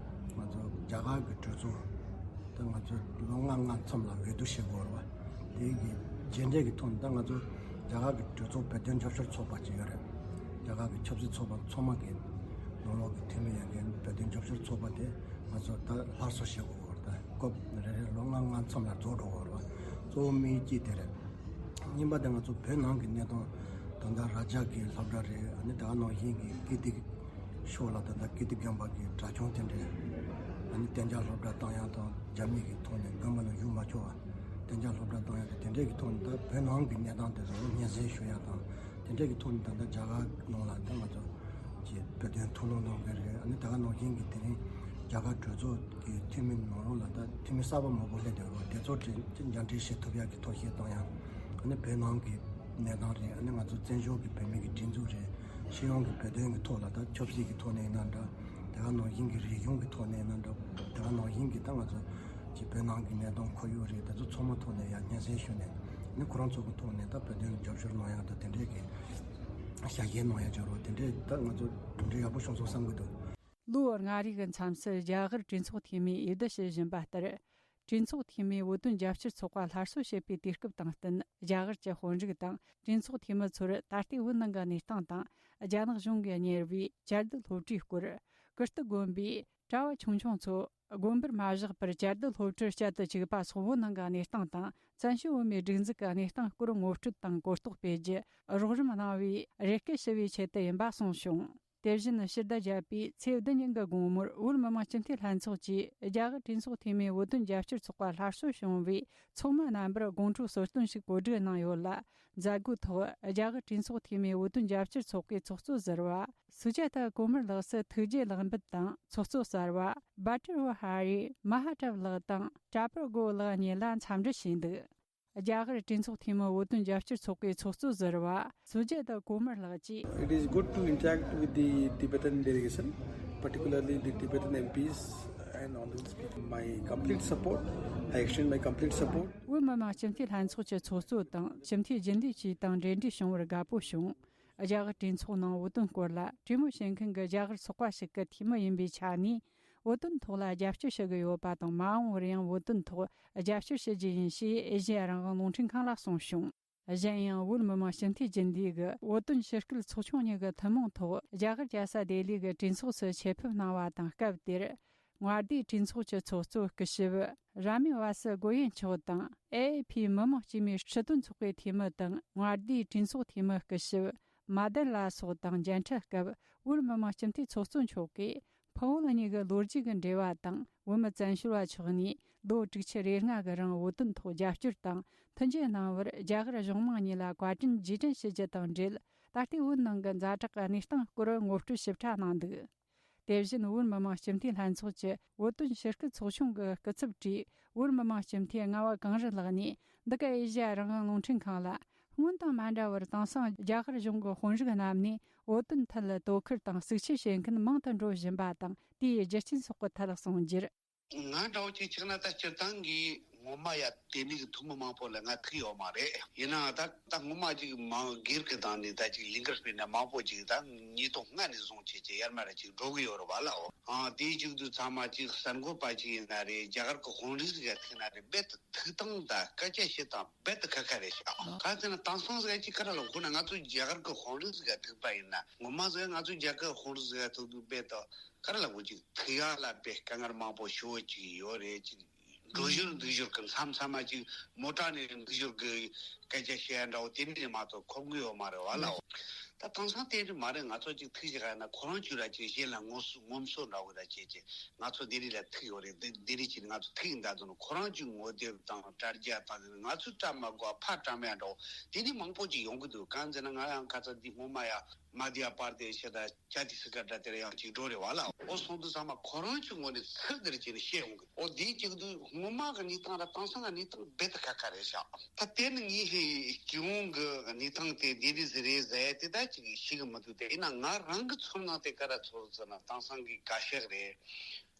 ང་ཚོ་རྒྱ་གར་གྱི་གྲོས་ཚོགས་ད་ང་ཚོ་ལོ་ལྔ་ལྔ་མཚམས་ལ་འོས་བསྡུ་བྱེད་དགོས་རེད་བ། དེ་གི་མཇལ་འཕྲད་ཀྱི་ཐོག་ནས་ད་ང་ཚོ་རྒྱ་གར་གྱི་གྲོས་ཚོགས་བོད་དོན་རྒྱབ་སྐྱོར་ཚོགས་པ་ཅིག་ཡོད་རེད། རྒྱ་གར་གྱི་ཆབ་སྲིད་ཚོགས་པ་ཚང་མ་གི་ནང་ལོགས་ཀྱི་འཐུས་མི་ཡོད་མཁན་བོད་དོན་རྒྱབ་སྐྱོར་ཚོགས་པ་དེ་ང་ཚོ་ད་སླར་གསོ་བྱེད་དགོས་རེད། ད་སྐབས་རེ་རེ་ལོ་ལྔ་ལྔ་མཚམས་ལ་རྫོགས་འགྲོ་གི་ཡོད་རེད་བ། གཙོ་བོ་དམིགས་ཡུལ་གཅིག་དེ་རེད། གཉིས་པ་དེ་ང་ཚོ་བོད་ནང་གི་གནས་སྟངས་ད་ལྟ་ར་ཇ་གི་སློབ་གྲྭ་རེད། ཨ་ནི་དེ་ག་ནང་བཞིན་གྱི་ཀིརྟི་ཤོག་ལ་ད་ལྟ་ཀིརྟི་དགོན་པ་གི་གྲྭ་ཆུང་དེ་འདྲས། ཨ་ནི་གཏན་འཇགས་སློབ་གྲྭ་བཏང་ཡག་དང་རྒྱ་མི་གི་ཐོག་ནས་དགོན་པ་ནང་བཞུགས་མ་ཆོག་པ། གཏན་འཇགས་སློབ་གྲྭ་བཏང་ཡག་དེ་དེ་འདྲས་ཀྱི་ཐོག་ནས་ད་བོད་ནང་གི་གནས་སྟངས་དེ་ཚོ་སྙན་སེང་ཞུ་ཡག་དང་། དེ་འདྲས་ཀྱི་ཐོག་ནས་ད་ལྟ་རྒྱ་གར་ནང་ལ་ད་ང་ཚོ་ཀྱི་བོད་དོན་ཐུགས་སྣང་གནང་མཁན་རེད། ཨ་ནི་ད་ག་ནང་བཞིན་གྱི་དེ་རིང་རྒྱ་གར་གྲོས་ཚོགས་ཀྱི་འཐུས་མི་ནང་ལོགས་ལ་ད་འཐུས་མི་གསར་པ་མང་པོ་སླེབས་བསྡད་ཡོད་རེད། དེ་ཚོ་གྲས་མཇལ་འཕྲད་བྱེད་ཐུབ་ཡག་གི་ཐོག་བཤད་གཏོང་ཡག་ཨ་ནི་བོད་ནང་གི་གནས་སྟངས་རེད། ཨ་ནི་ང་ཚོ་བཙན་བྱོལ་གྱི་བོད་མི་གི་སྒྲིག་འཛུགས་རེད། སྤྱི་ཡོངས་ཀྱི་བོད་དོན་གྱི་ཐོག་ལ་ད་ཆབ་སྲིད་ཀྱི་ཐོག་ནས་ཡིན་ན་འདྲ། དེ་ག་ནང་བཞིན་གྱི་རིག་གཞུང་གི་ཐོག་ནས་ཡིན་ན་འདྲ། དེ་ག་ནང་བཞིན་གྱི་ད་ང་ཚོ་ཀྱི་བོད་ནང་གི་གནས་སྟངས་ཁོར་ཡུག་རེད། དེ་ཚོ་ཚང་མ་ཐོག་ནས་ཡང་སྙན་སེང་ཞུས་ནས་ ནི་ཁོ་རང་ཚོ་གི་ཐོག་ནས་ད་བོད་དོན་རྒྱབ་སྐྱོར་གནང་ཡག་དང་དེ་འདྲའི་གི་བྱ་གཞག་གནང་ཡག་བྱ་རོགས་དེ་འདྲའི་ད་ང་ཚོ་གྲུབ་འབྲས་ཡག་པོ་བྱུང་སོང་བསམ་གི་འདུག། ལོ་ལྔ་རེའི་མཚམས་སུ་རྒྱ་གར་གྲོས་ཚོགས་འཐུས་མིས་འོས་བསྡུ་བྱེད་བཞིན་པ་ལྟར། གྲོས་ཚོགས་འཐུས་མིའི་བོད་དོན་རྒྱབ་སྐྱོར་ཚོགས་པ་སླར་གསོ་བྱེད་པའི་དུས་སྐབས་དང་བསྟུན། རྒྱ་གར་གྱི་དཔོན་རིགས་དང་གྲོས་ཚོགས་འཐུས་མི་ཚོར་ད་ལྟའི་བོད་ནང་གི་གནས་སྟངས་དང་། རྒྱ་ནག་གཞུང་གིས་གཉེར་བའི་བཅའ་སྡོད་སློབ་གྲྭའི་སྐོར། ཀིརྟི་དགོན་པའི་གྲྭ་བ་ཆུང་ཆུང་ཚོ་དགོན་པར་མ་བཞག་པར་བཅའ་སྡོད་སློབ་གྲྭར་བསྐྱལ་དུ་བཅུག་པ་སོགས་བོད་ནང་གི་གནས་སྟངས་དང་། བཙན་བྱོལ་བོད་མིའི་སྒྲིག་འཛུགས་ཀྱི་གནས་སྟངས་སྐོར་ངོ་སྤྲོད་དང་གོ་རྟོགས་སྤེལ་རྒྱུ། རོགས་རམ་གནང་བའི་རེ་སྐུལ་ཞུ་བའི་ཆེད་དུ་ཡིན་པ་གསུངས་བྱུང་། དེ་བཞིན་ཕྱི་ཟླ་བརྒྱད་པའི་ཚེས་བདུན་ཉིན་གྱི་དགོང་མོར་བོད་མི་མང་སྤྱི་འཐུས་ལྷན་ཚོགས་ཀྱིས་རྒྱ་གར་གྲོས་ཚོགས་འཐུས་མིའི་བོད་དོན་རྒྱབ་སྐྱོར་ཚོགས་པ་སླར་གསོ་བྱུང་བའི་ཚོགས་མི་རྣམ་པར་དགོང་དྲོ་གསོལ་སྟོན་ཞིག་གོ་སྒྲིག་གནང་ཡོད་ལ། མཛད་སྒོའི་ཐོག་རྒྱ་གར་གྲོས་ཚོགས་འཐུས་མིའི་བོད་དོན་རྒྱབ་སྐྱོར་ཚོགས་པའི་ཚོགས་གཙོ་ཟུར་པ་སུ་ཇཱ་ཏཱ་ཀོ་མར་ལགས་སུ་ཐུགས་རྗེ་ལེགས་འབུལ་དང་། ཚོགས་གཙོ་གསར་པ་བྷ་ཏྲི་བྷ་ཧ་རི་མ་ཧ་ཏྲབ་ལགས་དང་ཀྲ་པར་གོ་ལགས་གཉིས་ལ་འཚམས་འདྲི་ཞུས་འདུག། རྒྱ་གར་གྲོས་ཚོགས་འཐུས་མི་བོད་དོན་རྒྱབ་སྐྱོར་ཚོགས་པའི་ཚོགས་གཙོ་ཟུར་པ་སུ་ཇཱ་ཏཱ་ཀོ་མར་ལགས་ཀྱིས། It is good to interact with the Tibetan delegation, particularly the Tibetan M Ps and honorable speaker. My complete support. I extend my complete support. བོད་མི་མང་སྤྱི་འཐུས་ལྷན་ཚོགས་ཀྱི་ཚོགས་གཙོ་དང་སྤྱི་འཐུས་རྒྱུན་ལས་བཅས་དང་འབྲེལ་འདྲིས་བྱུང་བར་དགའ་པོ་བྱུང་། རྒྱ་གར་གྲོས་ཚོགས་ནང་བོད་དོན་སྐོར་ལ་གྲོས་མོལ་བྱེད་མཁན་གྱི་རྒྱ་གར་ཚོགས་པ་ཞིག་གི་འཐུས་མི་ཡིན་པའི་ཆ་ནས། བོད་དོན་ཐོག་ལ་རྒྱབ་སྐྱོར་ཞུ་གི་ཡོད་པ་དང་། མ་འོངས་པར་ཡང་བོད་དོན་ཐོག་རྒྱབ་སྐྱོར་ཞུ་རྒྱུ་ཡིན་ཞེས་ཨེ་ཤེ་ཡ་རང་དབང་རླུང་འཕྲིན་ཁང་ལ་གསུངས་བྱུང་། གཞན་ཡང་བོད་མི་མང་སྤྱི་འཐུས་རྒྱུན་ལས་ཀྱིས་བོད་དོན་ཞི་རྒོལ་ཚོགས་ཆུང་གཉིས་ཀྱི་ཐུན་མོང་ཐོག་རྒྱ་གར་རྒྱལ་ས་ལྡི་ལི་གི་གྲོས་ཚོགས་སུ་ཆེད་ཕེབས་གནང་བ་དང་སྐབས་དེར། མངའ་སྡེའི་གྲོས་ཚོགས་ཀྱི་ཚོགས་གཙོ་སྐུ་ཞབས་ར་མེ་ཝ་སི་གོ་ཡན་མཆོག་དང་། ཨེ་ཨེ་ཕི་མི་དམངས་འཐུས་མིའི་སྲིད་དོན་ཚོགས་པའི་འཐུས་མི་དང་། མངའ་སྡེའི་གྲོས་ཚོགས་འཐུས་མི་སྐུ་ཞབས་མ་དན་ལ་སོགས་དང་མཇལ་འཕྲད་སྐབས། བོད་མི་མང་སྤྱི་འཐུས་ཚོགས་གཙོ་མཆོག་གིས། ཕུ་བོ་གཉིས་ཀྱི་ལོ་རྒྱུས་ཀྱི་འབྲེལ་བ་དང་། བོད་མི་བཙན་བྱོལ་བ་མཆོག་ནས་ལོ་དྲུག་ཅུ་རེ་ལྔ་གི་རིང་བོད་དོན་ཐོག་རྒྱབ་སྐྱོར་དང་མཐུན་རྐྱེན་གནང་བར་རྒྱ་གར་གཞུང་མང་གཉིས་ལ་བཀའ་དྲིན་རྗེས་དྲན་ཞུ་རྒྱུ་དང་འབྲེལ། ད་ལྟའི་བོད་ནང་གི་ཛ་དྲག་གི་གནས་སྟངས་སྐོར་ངོ་སྤྲོད་ཞིབ་ཕྲ་གནང་འདུག། དེ་བཞིན་བོད་མི་མང་སྤྱི་འཐུས་ལྷན་ཚོགས་ཀྱི་བོད་དོན་ཞི་རྒོལ་ཚོགས་ཆུང་གི་སྐུ་ཚབ་གྲས་བོད་མི་མང་སྤྱི་འཐུས་རྔ་བ་གངས་རི་ལགས་ནས། འདི་ག་ཨེ་ཤེ་ཡ་རང་དབང་རླུང་འཕྲིན་ཁང་ལ། སྔོན་དང་མ་འདྲ་བར་དེང་སང་རྒྱ་གར་གཞུང་གི་དཔོན་རིགས་རྣམས་ནས་བོད་དོན་ཐད་ལ་དོ་ཁུར་དང་ཟིལ་ཆས་བྱེད་མཁན་མང་དུ་འགྲོ་བཞིན་པ་དང་། དེའི་རྒྱུ་རྐྱེན་སོགས་ཀྱི་ཐད་གསུངས་རྒྱུར། ང་འདྲ་བོ་ཅིག་ཆགས་ན། ད་སྤྱིར་བཏང་གི་ངོ་མ་ཡ་དེ་མིན་གྱི་ཐུན་མོང་མང་པོ་ལ་ང་ཐུག་ཡོད་མ་རེད། ཡིན་ནའང་ད་ད་ངོ་མ་ཅིག་མང་སྒེར་གྱི་སྟེང་ནས་ད་ཅིག་ལས་འགུལ་སྤེལ་ན་མང་པོ་ཅིག་ད་ཉིས་སྟོང་ལྔ་ནས་བཟུང་བྱས་བྱས་ཡར་མར་ཅིག་འགྲོ་གི་ཡོད་རེད་བ་ལ། ཨོ། ཨ། དེའི་མཇུག་ཏུ་ཚང་མ་ཅིག་གསར་འགོད་པ་ཅིག་ཡིན་ན་རེད། རྒྱ་གར་གྱི་དཔོན་རིགས་ཟིག་ག་ཐུག་ན་རེད། རྦད་དེ་ཐུག་སྟངས་དང་སྐད་ཆ་བཤད་སྟངས་རྦད་དེ་ཁ་ཁ་རེད་ཤག། ག་ཟེར་ན་དེང་སང་ཟིག་ག་ཅིག་ག་རེ་ལབ་དགོས་ན། ང་ཚོ་རྒྱ་གར་གྱི་དཔོན་རིགས་ཟིག་ག་ཐུག་པ་ཡིན་ན། ངོ་མ་ཟིག་ང་ཚོ་རྒྱ་གར་དཔོན་རིགས་ཟིག་ག་ཐུག་དུས་རྦད་དེ་ག་རེ་ལབ་དགོས། ཅིག་ཐུག་ཡག་ལ་དཔེ་དཀའ་ངལ་མང་པོ་ཞེ་པོ་ཅིག་ཡོད་རེད། ཅིག་འགྲོ་ཞོར་འདུག་ཞོར་གི་མཚམས་མཚམས་མ་ཅིག་མོ་ཊ་ནས་འདུག་ཞོར་གི་སྐད་ཆ་བཤད་ཡ་འདྲ་བོ་དེ་འདྲ་མ་གཏོགས་འཁོར་གི་ཡོད་མ་རེད་བ་ལ། ད་དེང་སང་དེ་འདྲ་མ་རེད། ང་ཚོ་ཅིག་ཐུག་བཞག་ཡ་ན་ཁོ་རང་ཅིག་ར་ཅིག་གཞན་ལ་ངོམ་སོ་ངོམ་སོ་འདྲ་བོ་ར་བྱས་བྱས། ང་ཚོ་ལྡི་ལི་ལ་ཐུག་ཡོད་རེད། ལྡི་ལྡི་ལི་ཅིག་ང་ཚོ་ཐུག་ཡིན་ད་དུང་ཁོ་རང་ཅིག་ངོ་དེབ་དང་དྲ་རྒྱ་དང་། ང་ཚོ་བཀྲ་མ་དགོས་ཕར་བཀྲ་མ་ཡ་འདྲ་བོ་དེ་འདྲ་མང་པོ་ཅིག་ཡོང་གི་འདུག། གང་ཟེར་ན་ང་ཡང་ཁ་ཚ་འདི་སྔོན་མ་ཡ་མ་དི་ཡ་པར་དེ་ཤེ་ད་ཅ་ཏི་སི་ཀ་ཏ་དེར་ཡང་ཅིག་འགྲོ་རེད་བ་ལ། འོ་སོང་དུས་ཚང་མ་ཁོ་རང་ཅིག་ངོ་ནས་ཚུར་དེར་ཅིག་ནས་བཤད་ཡོང་གི། འོ་དེའི་ཅིག་དུས་སྔོན་མ་གི་གནས་སྟངས་ར་དེང་སང་གི་གནས་སྟངས་རྦད་དེ་ཁ་ཁ་རེད་ཤག། ད་དེ་ནི་ངའི་སྤྱི་ཡོངས་ཀྱི་གནས་སྟངས་དེ་འདི་རེད་ཟེར་རེད་ཟེར་ཡ་དེ་ད་ཅིག་ཤེས་གི་མི་འདུག། དེ་ཡིན་ན་ང་རང་གི་ཚོར་སྣང་དེ་ག་རེ་ཚོར་ཟེར་ན། དེང་སང་གི་འགའ་ཤས་རེད།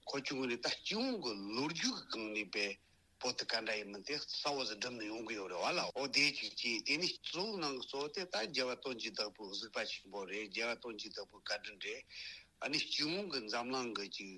ཁོ་ཅིག་ངོ་ནས་ད་སྤྱི་ཡོངས་ཀྱི་ལོ་རྒྱུས་ཀྱི་སྒང་ནས་དཔེ། བོད་དེ་ག་འདྲ་ཡིན་མིན་དེ་གསལ་བོ་ཟིག་སྒྲུབ་ནས་ཡོང་གི་ཡོད་རེད་བ་ལ། འོ་དེ་གཅིག་བྱས། དེ་ནས་གཙོ་བོ་ནང་གི་གཙོ་བོ་དེ་ད་རྒྱལ་བ་དོན་གྱི་བདག་པོའི་གཟིགས་པ་ཆེན་པོ་རེད། རྒྱལ་བ་དོན་གྱི་བདག་པོའི་བཀའ་དྲིན་རེད། ཨ་ནི་སྤྱི་ཡོངས་ཀྱི་འཛམ་གླིང་གི་ཅིག་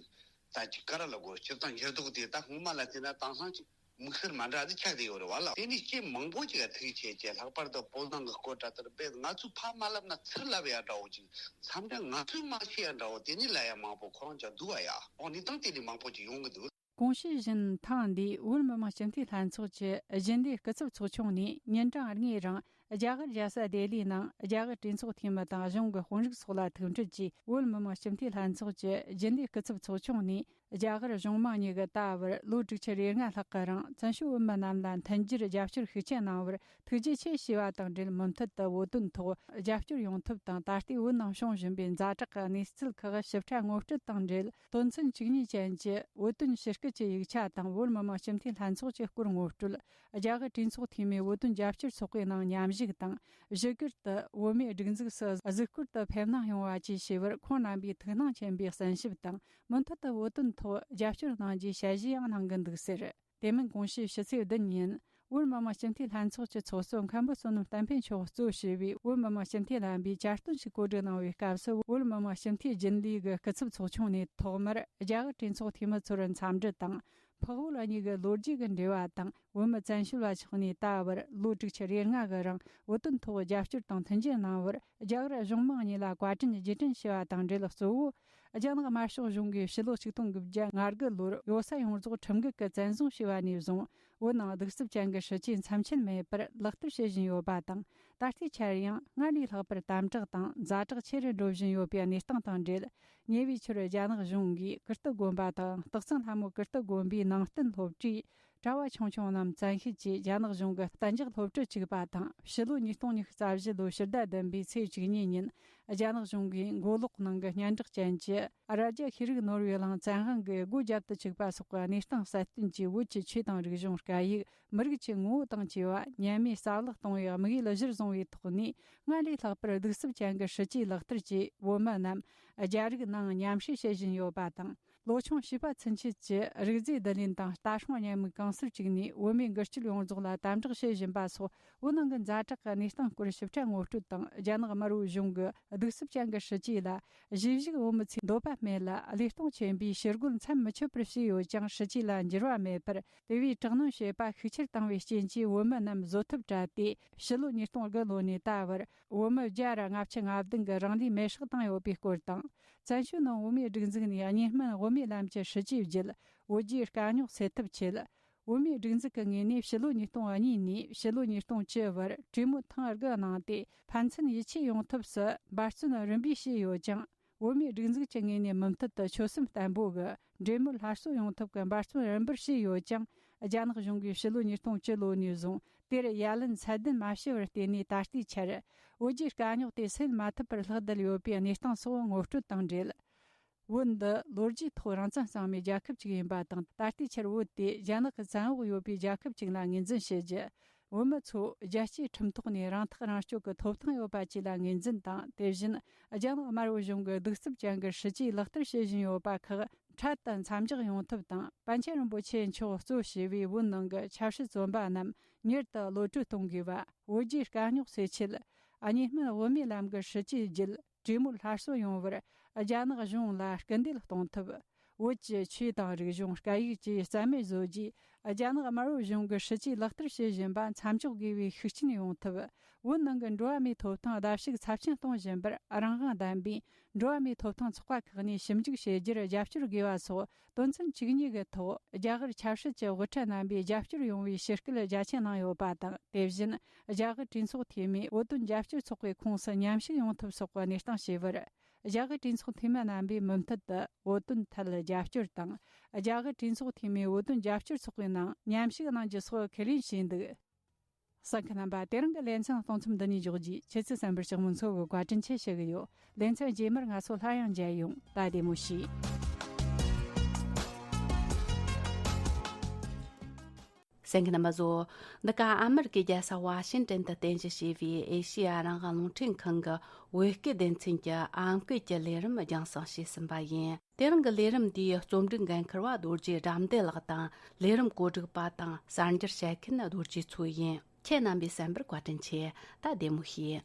ད་ཅིག་ག་རེ་ལབ་དགོས། སྤྱིར་བཏང་འགྱུར་ལྡོག་དེ་ད་སྔོན་མ་ལ་བལྟས་ན་དེང་སང་ཅིག་དམིགས་བསལ་མ་འདྲ་དེ་ཆགས་བསྡད་ཡོད་རེད་བ་ལ། དེ་ནས་ཅིག་མང་པོ་ཅིག་ག་ཐུག་བྱས་བྱས། ལྷག་པར་དུ་བོད་ནང་གི་སྐོར་དྲ་ལྟར་དཔེ་ང་ཚོས་ཕར་མ་ལབ་ན་ཚུར་ལབ་ཡ་འདྲ་བོ་ཅིག། མཚམས་འདྲ་ང་ཚོས་མ་ཤེས་ཡ་འདྲ་བོ་དེ་ནས་ལབ་ཡ་མང་པོ་ཁོ་རང་ཅག་འདུག་བ་ཡ། འོ་གནས་སྟངས་དེ་འདྲ་མང་པོ་ཅིག་ཡོང་གི་འདུག། གོང་ཞུས་བཞིན། ཐེངས་འདིའི་བོད་མི་མང་སྤྱི་འཐུས་ལྷན་ཚོགས་ཀྱི་རྒྱུན་ལས་སྐུ་ཚབ་ཚོགས་ཆུང་ནས་ཉིན་གྲངས་ལྔའི་རིང་རྒྱ་གར་རྒྱལ་ས་ལྡི་ལིའི་ནང་རྒྱ་གར་གྲོས་ཚོགས་འཐུས་མི་དང་གཞུང་གི་དཔོན་རིགས་སོགས་ལ་ཐུག་འཕྲད་ཀྱིས། བོད་མི་མང་སྤྱི་འཐུས་ལྷན་ཚོགས་ཀྱི་རྒྱུན་ལས་སྐུ་ཚབ་ཚོགས་ཆུང་ནས་རྒྱ་གར་གཞུང་མང་གཉིས་ཀྱིས་ད་བར་ལོ་དྲུག་ཅུ་རེ་ལྔ་ལྷག་གི་རིང་བཙན་བྱོལ་བོད་མི་རྣམས་ལ་མཐུན་འགྱུར་རྒྱབ་སྐྱོར་ཤུགས་ཆེན་གནང་བར་ཐུགས་རྗེ་ཆེ་ཞུས་པ་དང་འབྲེལ། མུ་མཐུད་དུ་བོད་དོན་ཐོག་རྒྱབ་སྐྱོར་ཡོང་ཐབས་དང་། ད་ལྟའི་བོད་ནང་བྱུང་བཞིན་པའི་ཛ་དྲག་གི་གནས་ཚུལ་ཁག་ཞིབ་ཕྲ་ངོ་སྤྲོད་དང་འབྲེལ། དོན་ཚན་བཅུ་གཉིས་ཅན་གྱི་བོད་དོན་ཞི་སྐུལ་གྱི་ཡིག་ཆ་དང་། བོད་མི་མང་སྤྱི་འཐུས་ལྷན་ཚོགས་ཀྱི་སྐོར་ངོ་སྤྲོད། རྒྱ་གར་གྲོས་ཚོགས་འཐུས་མིའི་བོད་དོན་རྒྱབ་སྐྱོར་ཚོགས་པའི་ནང་མཉམ་ཞུགས་དང་། བཞུགས་སྒར་དུ་བོད་མིའི་སྒྲིག་འཛུགས་སུ་གཟིགས་སྐོར་དུ་ཕེབས་གནང་ཡོང་བ་བཅས་བྱས་པར། ཁོང་རྣམ་པས་ཐུགས་སྣང་ཆེན་པོས་གསན་ཞིབ་དང་། མུ་མཐུད་དུ་བོད་དོན་ཐོག་རྒྱབ་སྐྱོར་གནང་རྒྱུའི་ཞལ་བཞེས་ཡང་གནང་གི་འདུག་ཟེར། དེ་མིན་གོང་ཞུས་ཕྱི་ཚེས་བདུན་ཉིན། བོད་མི་མང་སྤྱི་འཐུས་ལྷན་ཚོགས་ཀྱི་ཚོགས་གཙོ་མཁན་པོ་བསོད་ནམས་བསྟན་འཕེལ་མཆོག་གཙོས་བྱས་པའི་བོད་མི་མང་སྤྱི་འཐུས་ལྷན་པས་བཅར་སྟོན་ཞིག་གོ་སྒྲིག་གནང་བའི་སྐབས་སུ། བོད་མི་མང་སྤྱི་འཐུས་རྒྱུན་ལས་ཀྱི་སྐུ་ཚབ་ཚོགས་ཆུང་ནས་ཐོག་མར་རྒྱ་གར་གྲོས་ཚོགས་འཐུས་མི་ཚོར་འཚམས་འདྲི་དང་། འཕགས་བོད་གཉིས་ཀྱི་ལོ་རྒྱུས་ཀྱི་འབྲེལ་བ་དང་། བོད་མི་བཙན་བྱོལ་བ་ཕྱོགས་ནས་ད་བར་ལོ་དྲུག་ཅུ་རེ་ལྔ་གི་རིང་བོད་དོན་ཐོག་རྒྱབ་སྐྱོར་དང་མཐུན་འགྱུར་གནང་བར། རྒྱ་གར་གཞུང་མང་གཉིས་ལ་བཀའ་དྲིན་རྗེས་དྲན་ཞུ་བ་དང་འབྲེལ། གཙོ་བོ་རྒྱ་ནག་དམར་ཤོག་གཞུང་གིས་ཕྱི་ལོ་ཆིག་སྟོང་དགུ་བརྒྱ་ང་དགུ་ལོར་ཡོ་ས་ཡོངས་རྫོགས་ཁྲིམས་འགལ་གྱིས་བཙན་བཟུང་བྱས་པ་ནས་བཟུང་། བོད་ནང་གདུག་རྩུབ་ཅན་གྱི་སྲིད་ཇུས་མཚམས་ཆད་མེད་པར་ལག་བསྟར་བྱེད་བཞིན་ཡོད་པ་དང་། ད་ལྟའི་ཆར་ཡང་སྔར་ལས་ལྷག་པར་དམ་དྲག་དང་ཛ་དྲག་ཆེ་རུ་འགྲོ་བཞིན་ཡོད་པའི་གནས་སྟངས་དང་འབྲེལ། ཉེ་བའི་ཆར་རྒྱ་ནག་གཞུང་གིས་ཀིརྟི་དགོན་པ་དང་སྟག་ཚང་ལྷ་མོ་ཀིརྟི་དགོན་པའི་ནང་བསྟན་སློབ་གྲྭའི་གྲྭ་བ་ཆུང་ཆུང་རྣམས་བཙན་ཤེད་ཀྱིས་རྒྱ་ནག་གཞུང་གི་གཏན་འཇགས་སློབ་གྲྭར་བཅུག་པ་དང་། ཕྱི་ལོ་ཉིས་སྟོང་ཉི་ཤུ་རྩ་བཞི་ལོའི་ཕྱི་ཟླ་བདུན་པའི་ཚེས་བཅུ་གཉིས་ཉིན། རྒྱ་ནག་གཞུང་གིས་མགོ་ལོག་ནང་གི་སྙན་གྲགས་ཅན་གྱི་རྭ་རྒྱ་ཤེས་རིག་ནོར་བུའི་གླིང་བཙན་དབང་གིས་སྒོ་བརྒྱབ་ཏུ་བཅུག་པ་སོགས་ཀྱི་གནས་སྟངས་གསལ་སྟོན་གྱིས། བོད་ཀྱི་ཆོས་དང་རིག་གཞུང་སྐད་ཡིག་མི་རིགས་ཀྱི་ངོ་བོ་དང་བཅས་པ་ཉམས་མེད་རྩ་བརླག་གཏོང་བའི་དམིགས་ཡུལ་གཞིར་བཟུང་བའི་ཐོག་ནས། སྔར་ལས་ལྷག་པར་གདུག་རྩུབ་ཅན་གྱི་སྲིད་ཇུས་ལག་བསྟར་གྱིས་བོད་མི་རྣམས་རྒྱ་རིགས་ནང་མཉམ་བསྲེས་བྱེད་བཞིན་ཡོད་པ་དང་། ལོ་ཆུང་བྱིས་པ་ཚུན་ཆད་ཀྱི་རིག་རྫས་བསྡུ་ལེན་དང་ལྟ་སྲུང་གཉའ་མིག་གང་སར་བཅུག་ནས། བོད་མིའི་འགུལ་སྐྱོད་ཡོངས་རྫོགས་ལ་དམ་དྲག་བྱེད་བཞིན་པ་སོགས། བོད་ནང་གི་ཛ་དྲག་གི་གནས་སྟངས་སྐོར་ཞིབ་ཕྲ་ངོ་སྤྲོད་དང་། རྒྱ་ནག་དམར་པོའི་གཞུང་གི་གདུག་རྩུབ་ཅན་གྱི་སྲིད་ཇུས་ལ། གཞིས་བཞུགས་བོད་མི་ཚོས་འདོད་པ་སྨད་ལ་བློས་གཏོང་ཆེན་པོས་ཕྱིར་རྒོལ་མཚམས་མི་ཆད་པར་བྱས་ཡོད་ཀྱང་། སྲིད་ཇུས་ལ་འགྱུར་བ་མེད་པར། དེ་བས་དྲག་གནོན་བྱེད་པ་ཤུགས་ཆེར་བཏང་བའི་རྐྱེན་གྱིས། བོད་མི་རྣམས་བཟོད་ཐབས་བྲལ་ཏེ། ཕྱི་ལོ་ཉིས་སྟོང་དགུ་ལོ་ནས་ད་བར་བོད་མི་བརྒྱ་ར་ལྔ་བཅུ་ང་བདུན་གྱིས་རང་ལུས་མེར་སྲེག་བཏང་ཡོད་པའི་སྐོར་དང་། བཙན་བྱོལ་ནང་བོད་མིའི་སྒྲིག་འཛུགས་ནས་གཉིས་སྨན་དབུ་མའི་ལམ་གྱི་སྲིད་ཇུས་བརྒྱུད། བོད་རྒྱའི་དཀའ་རྙོག་སེལ་ཐབས་ཆེད། བོད་མིའི་སྒྲིག་འཛུགས་ཀྱི་ངོས་ནས་ཕྱི་ལོ་ཉིས་སྟོང་གཉིས་ནས་ཕྱི་ལོ་ཉིས་སྟོང་བཅུ་བར་གྲོས་མོལ་ཐེངས་དགུ་གནང་སྟེ། ཕན་ཚུན་ཡིད་ཆེས་ཡོང་ཐབས་སུ་འབད་བརྩོན་རིམ་པས་བྱས་ཡོད་ཀྱང་། བོད་མིའི་སྒྲིག་འཛུགས་ཀྱི་ངོས་ནས་མུ་མཐུད་དུ་ཆོད་སེམས་བརྟན་པོ་གིས་འབྲེལ་མོལ་སླར་གསོ་ཡོང་ཐབས་ཀྱི་འབད་བརྩོན་རིམ་པར་བྱས་ཡོད་ཀྱང་། རྒྱ་ནག་གཞུང་གིས་ཕྱི་ལོ་ཉིས་སྟོང་བཅུ་ལོ་ནས་བཟུང་། དེར་ཡ་ལན་ཚད་ལྡན་མ་བྱས་པར་བརྟེན་ནས། ད་ལྟའི་ཆར་བོད་རྒྱའི་དཀའ་རྙོག་དེ་སེལ་མ་ཐུབ་པར་ལྷག་བསྡད་ཡོད་པའི་གནས་སྟངས་སོགས་ངོ་སྤྲོད་དང་འབྲེལ། བོད་འདི་ལོ་རྒྱུས་ཐོག་རང་བཙན་གཙང་མའི་རྒྱལ་ཁབ་ཅིག་ཡིན་པ་དང་། ད་ལྟའི་ཆར་བོད་དེ་རྒྱ་ནག་གི་བཙན་འོག་ཡོད་པའི་རྒྱལ་ཁབ་ཅིག་ལ་ངོས་འཛིན་བྱེད་རྒྱུ། བོད་མི་ཚོ་རྒྱལ་གཅེས་ཁྲིམས་ཐོག་ནས་རང་ཐག་རང་གཅོད་ཀྱི་ཐོབ་ཐང་ཡོད་པ་བཅས་ལ་ངོས་འཛིན་དང་། དེ་བཞིན་རྒྱ་ནག་དམར་པོའི་གཞུང་གི་གདུག་རྩུབ་ཅན་གྱི་སྲིད་ཇུས་ལག་བསྟར་བྱེད་བཞིན་ཡོད་པ་ཁག་འཕྲལ་དུ་མཚམས་འཇོག་ཡོང་ཐབས་དང་། པཎ་ཆེན་རིན་པོ་ཆེ་མཆོག་གཙོས་བྱས་པའི་བོད་ནང་གི་ཆབ་སྲིད་བཙོན་པ་རྣམས་མྱུར་དུ་གློད་གྲོལ་གཏོང་དགོས་པ། བོད་རྒྱའི་དཀའ་རྙོག་སེལ་ཆེད་གཉིས་སྨན་དབུ་མའི་ལམ་གྱི་སྲིད་ཇུས་བརྒྱུད། གྲོས་མོལ་སླར་གསོ་ཡོང་བར་རྒྱ་ནག་གཞུང་ལ་སྐུལ་འདེད་གཏོང་ཐབས། བོད་ཀྱི་ཆོས་དང་རིག་གཞུང་། སྐད་ཡིག་བཅས་རྩ་མེད་བཟོ་རྒྱུའི་རྒྱ་ནག་དམར་པོའི་གཞུང་གི་སྲིད་ཇུས་ལག་བསྟར་བྱེད་བཞིན་པ་མཚམས་འཇོག་དགོས་པའི་ཤུགས་རྐྱེན་ཡོང་ཐབས། བོད་ནང་གི་འགྲོ་བ་མིའི་ཐོབ་ཐང་བརྡབ་གསིག་ཚབས་ཆེན་གཏོང་བཞིན་པར། རང་དབང་ལྡན་པའི་འགྲོ་བ་མིའི་ཐོབ་ཐང་ཚོགས་པ་ཁག་ནས་ཞིབ་འཇུག་བྱེད་རྒྱུར་རྒྱབ་སྐྱོར་དགོས་པ་སོགས། དོན་ཚན་བཅུ་གཉིས་ཀྱི་ཐོག་རྒྱ་གར་ཆབ་སྲིད་ཀྱི་དབུ་ཁྲིད་རྣམ་པས་རྒྱབ་སྐྱོར་ཡོང་བའི་ཞུ་སྐུལ་རྒྱ་ཆེ་གནང་ཡོད་པ་དང་། དེ་བཞིན་རྒྱ་གར་གྲོས་ཚོགས་འཐུས་མིས་བོད་དོན་རྒྱབ་སྐྱོར་ཚོགས་པའི་ཁོངས་སུ་མཉམ་ཞུགས་ཡོང་ཐབས་སོགས་ཀྱི་གནས་སྟངས་བྱས་པར། རྒྱ་གར་གྲོས་ཚོགས་འཐུས་མི་རྣམ་པས་མུ་མཐུད་དུ་བོད་དོན་ཐད་རྒྱབ་སྐྱོར་དང་། རྒྱ་གར་གྲོས་ཚོགས་འཐུས་མིས་བོད་དོན་རྒྱབ་སྐྱོར་ཚོགས་པའི་ནང་མཉམ་ཞུགས་གནང་རྒྱུ་སོགས་ཁས་ལེན་བྱས་འདུག། གསན་མཁན་རྣམ་པ། དེ་རིང་གི་ལེ་ཚན་གཏོང་མཚམས་འདི་ནས་འཇོག་རྒྱུ། ཁྱེད་ཚོས་གསན་པར་ཕྱག་མོ་མཚོ་གིས་བཀའ་དྲིན་ཆེ་ཞུ་གི་ཡོད། ལེ་ཚན་རྗེས་མར་ང་ཚོ་སླར་ཡང་མཇལ་ཡོང་། ད་བདེ་མོ་བྱོས། གསན་མཁན་རྣམ་པ་ཚོ། འདི་ག་ཨ་མི་རི་ཀའི་རྒྱལ་ས་ཝ་ཤིང་ཏན་དུ་རྟེན་གཞི་བྱས་པའི་ཨེ་ཤེ་ཡ་རང་དབང་རླུང་འཕྲིན་ཁང་གི་བོད་སྐད་སྡེ་ཚན་གྱི་ཨམ་སྐད་ཀྱི་ལས་རིམ་རྒྱང་སྲིང་བྱས་ཟིན་པ་ཡིན། དེ་རིང་གི་ལས་རིམ་འདིའི་རྩོམ་སྒྲིག་འགན་འཁུར་བ་རྡོ་རྗེ་དགྲ་འདུལ་ལགས་དང་། ལས་རིམ་གོ་སྒྲིག་པ་དང་གསར་འགྱུར་བཤད་མཁན་རྡོ་རྗེ་མཚོ་ཡིན། ཁྱེད་རྣམ་པས་གསན་པར་བཀའ་དྲིན་ཆེ། ད་བདེ་མོ་བྱོས།